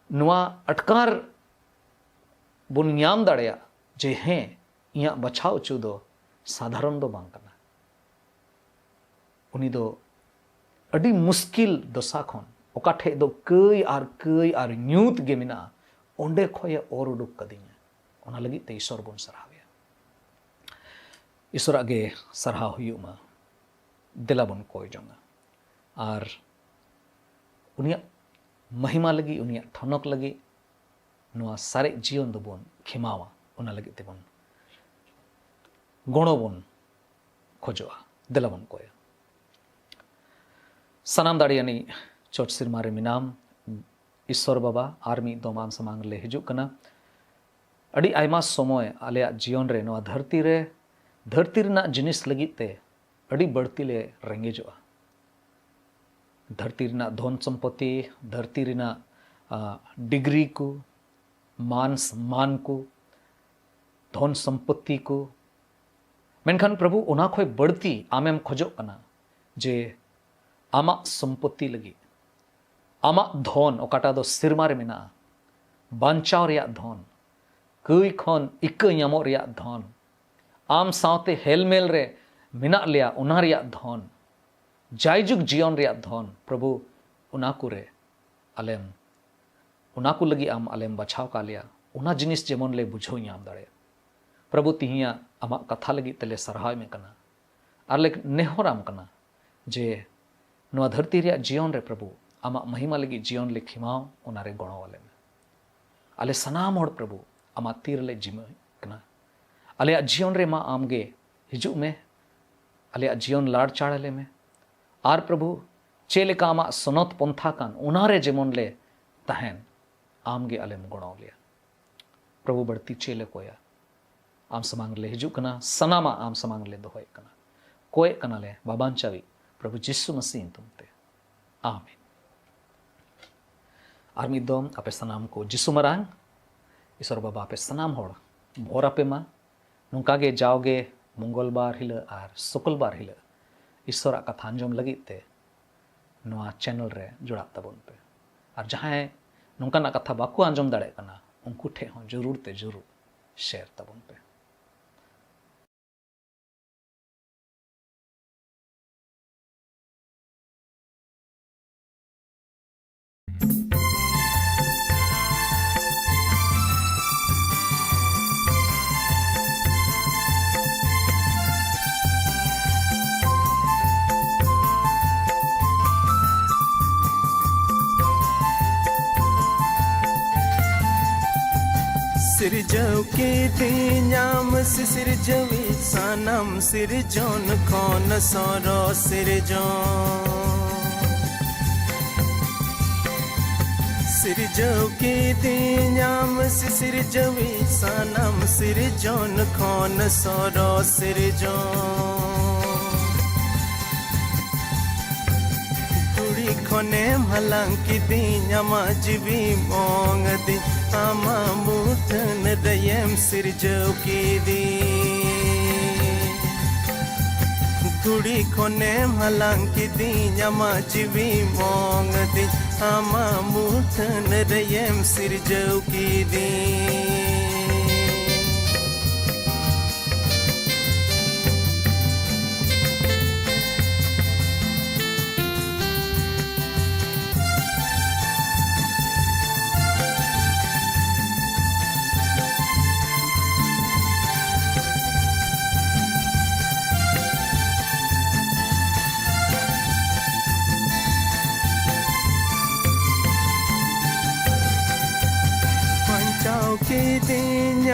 ᱱᱚᱣᱟ ᱟᱴᱠᱟᱨ ᱵᱚᱱ ᱧᱟᱢ ᱫᱟᱲᱮᱭᱟᱜ ᱡᱮ ᱦᱮᱸ, ᱤᱧᱟᱹᱜ ᱵᱟᱪᱷᱟᱣ ᱦᱚᱪᱚ ᱫᱚ ᱥᱟᱫᱷᱟᱨᱚᱱ ᱫᱚ ᱵᱟᱝ ᱠᱟᱱᱟ᱾ ᱩᱱᱤ ᱫᱚ ᱟᱹᱰᱤ ᱢᱩᱥᱠᱤᱞ ᱫᱚᱥᱟ ᱠᱷᱚᱱ, ᱚᱠᱟ ᱴᱷᱮᱡ ᱫᱚ ᱠᱟᱹᱭ ᱟᱨ ᱠᱟᱹᱭ ᱟᱨ ᱧᱩᱛ ᱜᱮ ᱢᱮᱱᱟᱜᱼᱟ, ᱚᱸᱰᱮ ᱠᱷᱚᱡ ᱮ ᱚᱨ ᱩᱰᱩᱠ ᱠᱟᱫᱤᱧᱟ᱾ ᱚᱱᱟ ᱞᱟᱹᱜᱤᱫ ᱛᱮ ᱤᱥᱚᱨ ᱵᱚᱱ ᱥᱟᱨᱦᱟᱣᱮᱭᱟ᱾ ᱤᱥᱚᱨᱟᱜ ᱜᱮ ᱥᱟᱨᱦᱟᱣ ᱦᱩᱭᱩᱜ ᱢᱟ᱾ ᱫᱮᱞᱟ ᱵᱚᱱ ᱠᱚᱭ ᱡᱚᱝᱟ ᱟᱨ ᱩᱱᱤᱭᱟᱜ ᱢᱚᱦᱤᱢᱟ ᱞᱟᱹᱜᱤᱫ, ᱩᱱᱤᱭᱟᱜ ᱴᱷᱚᱱᱚᱠ ᱞᱟᱹᱜᱤᱫ ᱱᱚᱣᱟ ᱥᱟᱨᱮᱡ ᱡᱤᱭᱚᱱ ᱫᱚᱵᱚᱱ ᱠᱷᱮᱢᱟᱣᱟ᱾ ᱚᱱᱟ ᱞᱟᱹᱜᱤᱫ ᱛᱮᱵᱚᱱ ᱜᱚᱲᱚ ᱵᱚᱱ ᱠᱷᱚᱡᱚᱜᱼᱟ᱾ ᱫᱮᱞᱟ ᱵᱚᱱ ᱠᱚᱭᱟ᱾ ᱥᱟᱱᱟᱢ ᱫᱟᱲᱮᱭᱟᱱᱤᱡ ᱪᱚᱴ ᱥᱮᱨᱢᱟ ᱨᱮ ᱢᱮᱱᱟᱢ ᱤᱥᱚᱨ ᱵᱟᱵᱟ, ᱟᱨ ᱢᱤᱫ ᱫᱚᱢ ᱟᱢ ᱥᱟᱢᱟᱝ ᱨᱮᱞᱮ ᱦᱤᱡᱩᱜ ᱠᱟᱱᱟ᱾ ᱟᱹᱰᱤ ᱟᱭᱢᱟ ᱥᱚᱢᱚᱭ ᱟᱞᱮᱭᱟᱜ ᱡᱤᱭᱚᱱ ᱨᱮ ᱱᱚᱣᱟ ᱫᱷᱟᱹᱨᱛᱤ ᱨᱮ, ᱫᱷᱟᱹᱨᱛᱤ ᱨᱮᱱᱟᱜ ᱡᱤᱱᱤᱥ ᱞᱟᱹᱜᱤᱫ ᱛᱮ ᱟᱹᱰᱤ ᱵᱟᱹᱲᱛᱤ ᱞᱮ ᱨᱮᱸᱜᱮᱡᱚᱜᱼᱟ᱾ ᱫᱷᱟᱹᱨᱛᱤ ᱨᱮᱱᱟᱜ ᱫᱷᱚᱱ ᱥᱚᱢᱯᱚᱛᱤ, ᱫᱷᱟᱹᱨᱛᱤ ᱨᱮᱱᱟᱜ, ᱟ, ᱰᱤᱜᱽᱨᱤ ᱠᱚ, ᱢᱟᱱ ᱥᱚᱢᱢᱟᱱ ᱠᱚ, ᱫᱷᱚᱱ ᱥᱚᱢᱯᱚᱛᱤ ᱠᱚ᱾ ᱢᱮᱱᱠᱷᱟᱱ ᱯᱨᱚᱵᱷᱩ, ᱚᱱᱟ ᱠᱷᱚᱡ ᱵᱟᱹᱲᱛᱤ ᱟᱢᱮᱢ ᱠᱷᱚᱡᱚᱜ ᱠᱟᱱᱟ ᱡᱮ ᱟᱢᱟᱜ ᱥᱚᱢᱯᱚᱛᱤ ᱞᱟᱹᱜᱤᱫ, ᱟᱢᱟᱜ ᱫᱷᱚᱱ ᱚᱠᱟᱴᱟᱜ ᱫᱚ ᱥᱮᱨᱢᱟ ᱨᱮ ᱢᱮᱱᱟᱜᱼᱟ, ᱵᱟᱧᱪᱟᱣ ᱨᱮᱭᱟᱜ ᱫᱷᱚᱱ, ᱠᱟᱹᱭ ᱠᱷᱚᱱ ᱤᱠᱟᱹ ᱧᱟᱢᱚᱜ ᱨᱮᱭᱟᱜ ᱫᱷᱚᱱ, ᱟᱢ ᱥᱟᱶᱛᱮ ᱦᱮᱞᱢᱮᱞ ᱨᱮ ᱢᱮᱱᱟᱜ ᱞᱮᱭᱟ, ᱚᱱᱟ ᱨᱮᱭᱟᱜ ᱫᱷᱚᱱ, ᱡᱟᱭᱡᱩᱜᱽ ᱡᱤᱭᱚᱱ ᱨᱮᱭᱟᱜ ᱫᱷᱚᱱ, ᱯᱨᱚᱵᱷᱩ, ᱚᱱᱟ ᱠᱚᱨᱮ ᱟᱞᱮᱢ, ᱚᱱᱟ ᱠᱚ ᱞᱟᱹᱜᱤᱫ ᱟᱢ ᱟᱞᱮᱢ ᱵᱟᱪᱷᱟᱣ ᱠᱟᱜ ᱞᱮᱭᱟ, ᱚᱱᱟ ᱡᱤᱱᱤᱥ ᱡᱮᱢᱚᱱ ᱞᱮ ᱵᱩᱡᱷᱟᱹᱣ ᱧᱟᱢ ᱫᱟᱲᱮᱭᱟᱜ᱾ ᱯᱨᱚᱵᱷᱩ, ᱛᱤᱦᱤᱧᱟᱜ ᱟᱢᱟᱜ ᱠᱟᱛᱷᱟ ᱞᱟᱹᱜᱤᱫ ᱛᱮᱞᱮ ᱥᱟᱨᱦᱟᱣ ᱢᱮ ᱠᱟᱱᱟ᱾ ᱟᱨ ᱞᱮ ᱱᱮᱦᱚᱨᱟᱢ ᱠᱟᱱᱟ ᱡᱮ ᱱᱚᱣᱟ ᱫᱷᱟᱹᱨᱛᱤ ᱨᱮᱭᱟᱜ ᱡᱤᱭᱚᱱ ᱨᱮ ᱯᱨᱚᱵᱷᱩ, ᱟᱢᱟᱜ ᱢᱚᱦᱤᱢᱟ ᱞᱟᱹᱜᱤᱫ ᱡᱤᱭᱚᱱ ᱞᱮ ᱠᱷᱮᱢᱟᱣ, ᱚᱱᱟᱨᱮ ᱜᱚᱲᱚ ᱟᱞᱮ ᱢᱮ᱾ ᱟᱞᱮ ᱥᱟᱱᱟᱢ ᱦᱚᱲ ᱯᱨᱚᱵᱷᱩ, ᱟᱢᱟᱜ ᱛᱤ ᱨᱮᱞᱮ ᱡᱤᱢᱟᱹ ᱠᱟᱱᱟ᱾ ᱟᱞᱮᱭᱟᱜ ᱡᱤᱭᱚᱱ ᱨᱮ ᱢᱟ ᱟᱢᱜᱮ ᱦᱤᱡᱩᱜ ᱢᱮ, ᱟᱞᱮᱭᱟᱜ ᱡᱤᱭᱚᱱ ᱞᱟᱲᱪᱟᱲ ᱟᱞᱮ ᱢᱮ᱾ ᱟᱨ ᱯᱨᱚᱵᱷᱩ, ᱪᱮᱫ ᱞᱮᱠᱟ ᱟᱢᱟᱜ ᱥᱚᱱᱚᱛ ᱯᱚᱱᱛᱷᱟ ᱠᱟᱱ, ᱚᱱᱟᱨᱮ ᱡᱮᱢᱚᱱ ᱞᱮ ᱛᱟᱦᱮᱱ, ᱟᱢᱜᱮ ᱟᱞᱮᱢ ᱜᱚᱲᱚ ᱞᱮᱭᱟ᱾ ᱯᱨᱚᱵᱷᱩ, ᱵᱟᱹᱲᱛᱤ ᱪᱮᱫ ᱞᱮ ᱠᱚᱭᱟ? ᱟᱢ ᱥᱟᱢᱟᱝ ᱨᱮᱞᱮ ᱦᱤᱡᱩᱜ ᱠᱟᱱᱟ, ᱥᱟᱱᱟᱢᱟᱜ ᱟᱢ ᱥᱟᱢᱟᱝ ᱨᱮᱞᱮ ᱫᱚᱦᱚᱭᱮᱫ ᱠᱟᱱᱟ᱾ ᱠᱚᱭᱮᱫ ᱠᱟᱱᱟᱞᱮ ᱵᱟᱵᱟᱧᱪᱟᱣᱤᱡ ᱯᱨᱚᱵᱷᱩ ᱡᱤᱥᱩ ᱢᱟᱹᱥᱤ ᱧᱩᱛᱩᱢ ᱛᱮ, ᱟᱢᱮᱱ᱾ ᱟᱨ ᱢᱤᱫ ᱫᱚᱢ ᱟᱯᱮ ᱥᱟᱱᱟᱢ ᱠᱚ ᱡᱤᱥᱩ ᱢᱟᱨᱟᱝ ᱤᱥᱚᱨ ᱵᱟᱵᱟ ᱟᱯᱮ ᱥᱟᱱᱟᱢ ᱦᱚᱲ ᱵᱷᱚᱨ ᱟᱯᱮ ᱢᱟ᱾ ᱱᱚᱝᱠᱟ ᱜᱮ ᱡᱟᱣᱜᱮ ᱢᱚᱝᱜᱚᱞ ᱵᱟᱨ ᱦᱤᱞᱳᱜ ᱟᱨ ᱥᱩᱠᱚᱞ ᱵᱟᱨ ᱦᱤᱞᱳᱜ ᱤᱥᱚᱨᱟᱜ ᱠᱟᱛᱷᱟ ᱟᱸᱡᱚᱢ ᱞᱟᱹᱜᱤᱫ ᱛᱮ ᱱᱚᱣᱟ ᱪᱮᱱᱮᱞ ᱨᱮ ᱡᱚᱲᱟᱜ ᱛᱟᱵᱚᱱ ᱯᱮ᱾ ᱟᱨ ᱡᱟᱦᱟᱸᱭ ᱱᱚᱝᱠᱟᱱᱟᱜ ᱠᱟᱛᱷᱟ ᱵᱟᱠᱚ ᱟᱸᱡᱚᱢ ᱫᱟᱲᱮᱭᱟᱜ ᱠᱟᱱᱟ, ᱩᱱᱠᱩ ᱴᱷᱮᱱ ᱦᱚᱸ ᱡᱟᱹᱨᱩᱲ ᱛᱮ ᱡᱟᱹᱨᱩᱲ ᱥᱮᱭᱟᱨ ᱛᱟᱵᱚᱱ ᱯᱮ᱾ ᱥᱤᱨᱡᱟᱹᱣ ᱠᱤᱫᱤᱧᱟᱢ ᱥᱤᱥᱤᱨᱡᱟᱹᱣᱤᱡ, ᱥᱟᱱᱟᱢ ᱥᱤᱨᱡᱚᱱ ᱠᱷᱚᱱ ᱥᱚᱨᱚᱥ ᱥᱤᱨᱡᱚᱱ᱾ ᱥᱤᱨᱡᱟᱹᱣ ᱠᱤᱫᱤᱧᱟᱢ ᱥᱤᱥᱤᱨᱡᱟᱹᱣᱤᱡ, ᱥᱟᱱᱟᱢ ᱥᱤᱨᱡᱚᱱ ᱠᱷᱚᱱ ᱥᱚᱨᱚᱥ ᱥᱤᱨᱡᱚᱱ᱾ ᱫᱷᱩᱲᱤ ᱠᱷᱚᱱᱮᱢ ᱦᱟᱞᱟᱝ ᱠᱤᱫᱤᱧ, ᱟᱢᱟᱜ ᱡᱤᱣᱤᱢ ᱚᱝ ᱟᱹᱫᱤᱧ, ᱟᱢᱟᱜ ᱢᱩᱴᱷᱟᱹᱱ ᱨᱮᱭᱮᱢ ᱥᱤᱨᱡᱟᱹᱣ ᱠᱤᱫᱤᱧ᱾ ᱫᱷᱩᱲᱤ ᱠᱷᱚᱱᱮᱢ ᱦᱟᱞᱟᱝ ᱠᱤᱫᱤᱧ, ᱟᱢᱟᱜ ᱡᱤᱣᱤᱢ ᱚᱝ ᱟᱹᱫᱤᱧ, ᱟᱢᱟᱜ ᱢᱩᱴᱷᱟᱹᱱ ᱨᱮᱭᱮᱢ ᱥᱤᱨᱡᱟᱹᱣ ᱠᱤᱫᱤᱧ᱾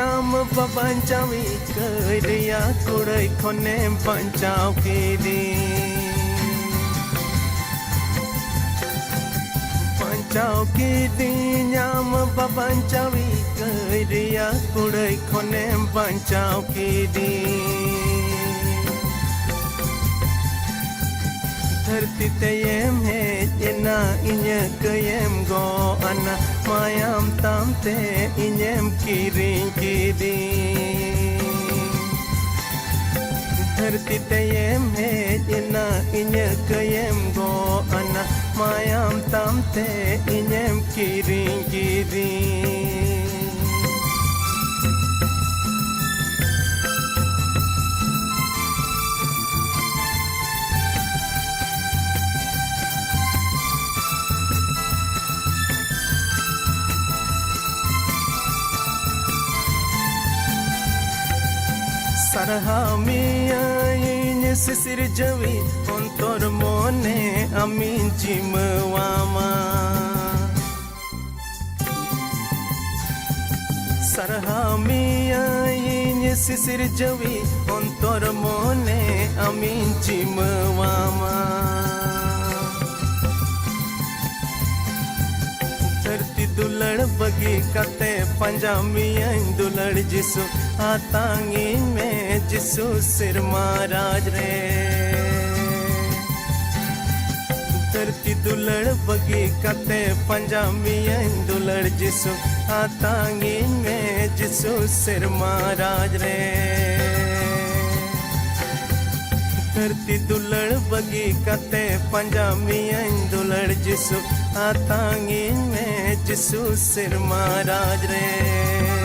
ᱟᱢ ᱵᱟᱵᱟᱧ ᱪᱟᱣᱤ ᱠᱟᱹᱭ ᱨᱮᱭᱟᱜ ᱠᱩᱲᱟᱹᱭ ᱠᱷᱚᱱᱮᱢ ᱵᱟᱧᱪᱟᱣ ᱠᱤᱫᱤᱧ᱾ ᱵᱟᱧᱪᱟᱣ ᱠᱤᱫᱤᱧ ᱟᱢ ᱵᱟᱵᱟᱧ ᱪᱟᱣᱤ ᱠᱟᱹᱭ ᱨᱮᱭᱟᱜ ᱠᱩᱲᱟᱹᱭ ᱠᱷᱚᱱᱮᱢ ᱵᱟᱧᱪᱟᱣ ᱠᱤᱫᱤᱧ᱾ ᱫᱷᱟᱹᱨᱛᱤ ᱛᱮᱭᱮᱢ ᱦᱮᱡ ᱮᱱᱟ, ᱤᱧᱟᱹᱜ ᱠᱟᱹᱭᱮᱢ ᱜᱚᱜ ᱟᱱᱟ, ᱢᱟᱭᱟᱢ ᱛᱟᱢ ᱛᱮ ᱤᱧᱮᱢ ᱠᱤᱨᱤᱧ ᱠᱤᱫᱤᱧ᱾ ᱫᱷᱟᱹᱨᱛᱤ ᱛᱮᱭᱮᱢ ᱦᱮᱡ ᱮᱱᱟ, ᱤᱧᱟᱹᱜ ᱠᱟᱹᱭᱮᱢ ᱜᱚᱜ ᱟᱱᱟ, ᱢᱟᱭᱟᱢ ᱛᱟᱢ ᱛᱮ ᱤᱧᱮᱢ ᱠᱤᱨᱤᱧ ᱠᱤᱫᱤᱧ᱾ ᱥᱟᱨᱦᱟᱣ ᱢᱮᱭᱟᱹᱧ ᱥᱤᱥᱤᱨᱡᱟᱹᱣᱤᱡ, ᱚᱱᱛᱚᱨ ᱢᱚᱱᱮ ᱟᱢᱤᱧ ᱡᱤᱢᱟᱹᱣᱟᱢᱟ᱾ ᱥᱟᱨᱦᱟᱣ ᱢᱮᱭᱟᱹᱧ ᱥᱤᱥᱤᱨᱡᱟᱹᱣᱤᱡ, ᱚᱱᱛᱚᱨ ᱢᱚᱱᱮ ᱟᱢᱤᱧ ᱡᱤᱢᱟᱹᱣᱟᱢᱟ᱾ ᱫᱷᱟᱹᱨᱛᱤ ᱫᱩᱞᱟᱹᱲ ᱵᱟᱹᱜᱤ ᱠᱟᱛᱮ ᱯᱟᱸᱡᱟ ᱢᱤᱭᱟᱹᱧ ᱫᱩᱞᱟᱹᱲ ᱡᱤᱥᱩ, ᱟᱛᱟᱝᱤᱧ ᱢᱮ ᱡᱤᱥᱩ ᱥᱮᱨᱢᱟ ᱨᱟᱡᱽ ᱨᱮ᱾ ᱫᱷᱟᱹᱨᱛᱤ ᱫᱩᱞᱟᱹᱲ ᱵᱟᱹᱜᱤ ᱠᱟᱛᱮ ᱯᱟᱸᱡᱟ ᱢᱤᱭᱟᱹᱧ ᱫᱩᱞᱟᱹᱲ ᱡᱤᱥᱩ, ᱟᱛᱟᱝᱤᱧ ᱢᱮ ᱡᱤᱥᱩ ᱥᱮᱨᱢᱟ ᱨᱟᱡᱽ ᱨᱮ᱾ ᱫᱷᱟᱹᱨᱛᱤ ᱫᱩᱞᱟᱹᱲ ᱵᱟᱹᱜᱤ ᱠᱟᱛᱮ ᱯᱟᱸᱡᱟ ᱢᱤᱭᱟᱹᱧ ᱫᱩᱞᱟᱹᱲ ᱡᱤᱥᱩ, ᱟᱛᱟᱝᱤᱧ ᱢᱮ ᱡᱤᱥᱩ ᱥᱮᱨᱢᱟ ᱨᱟᱡᱽ ᱨᱮ᱾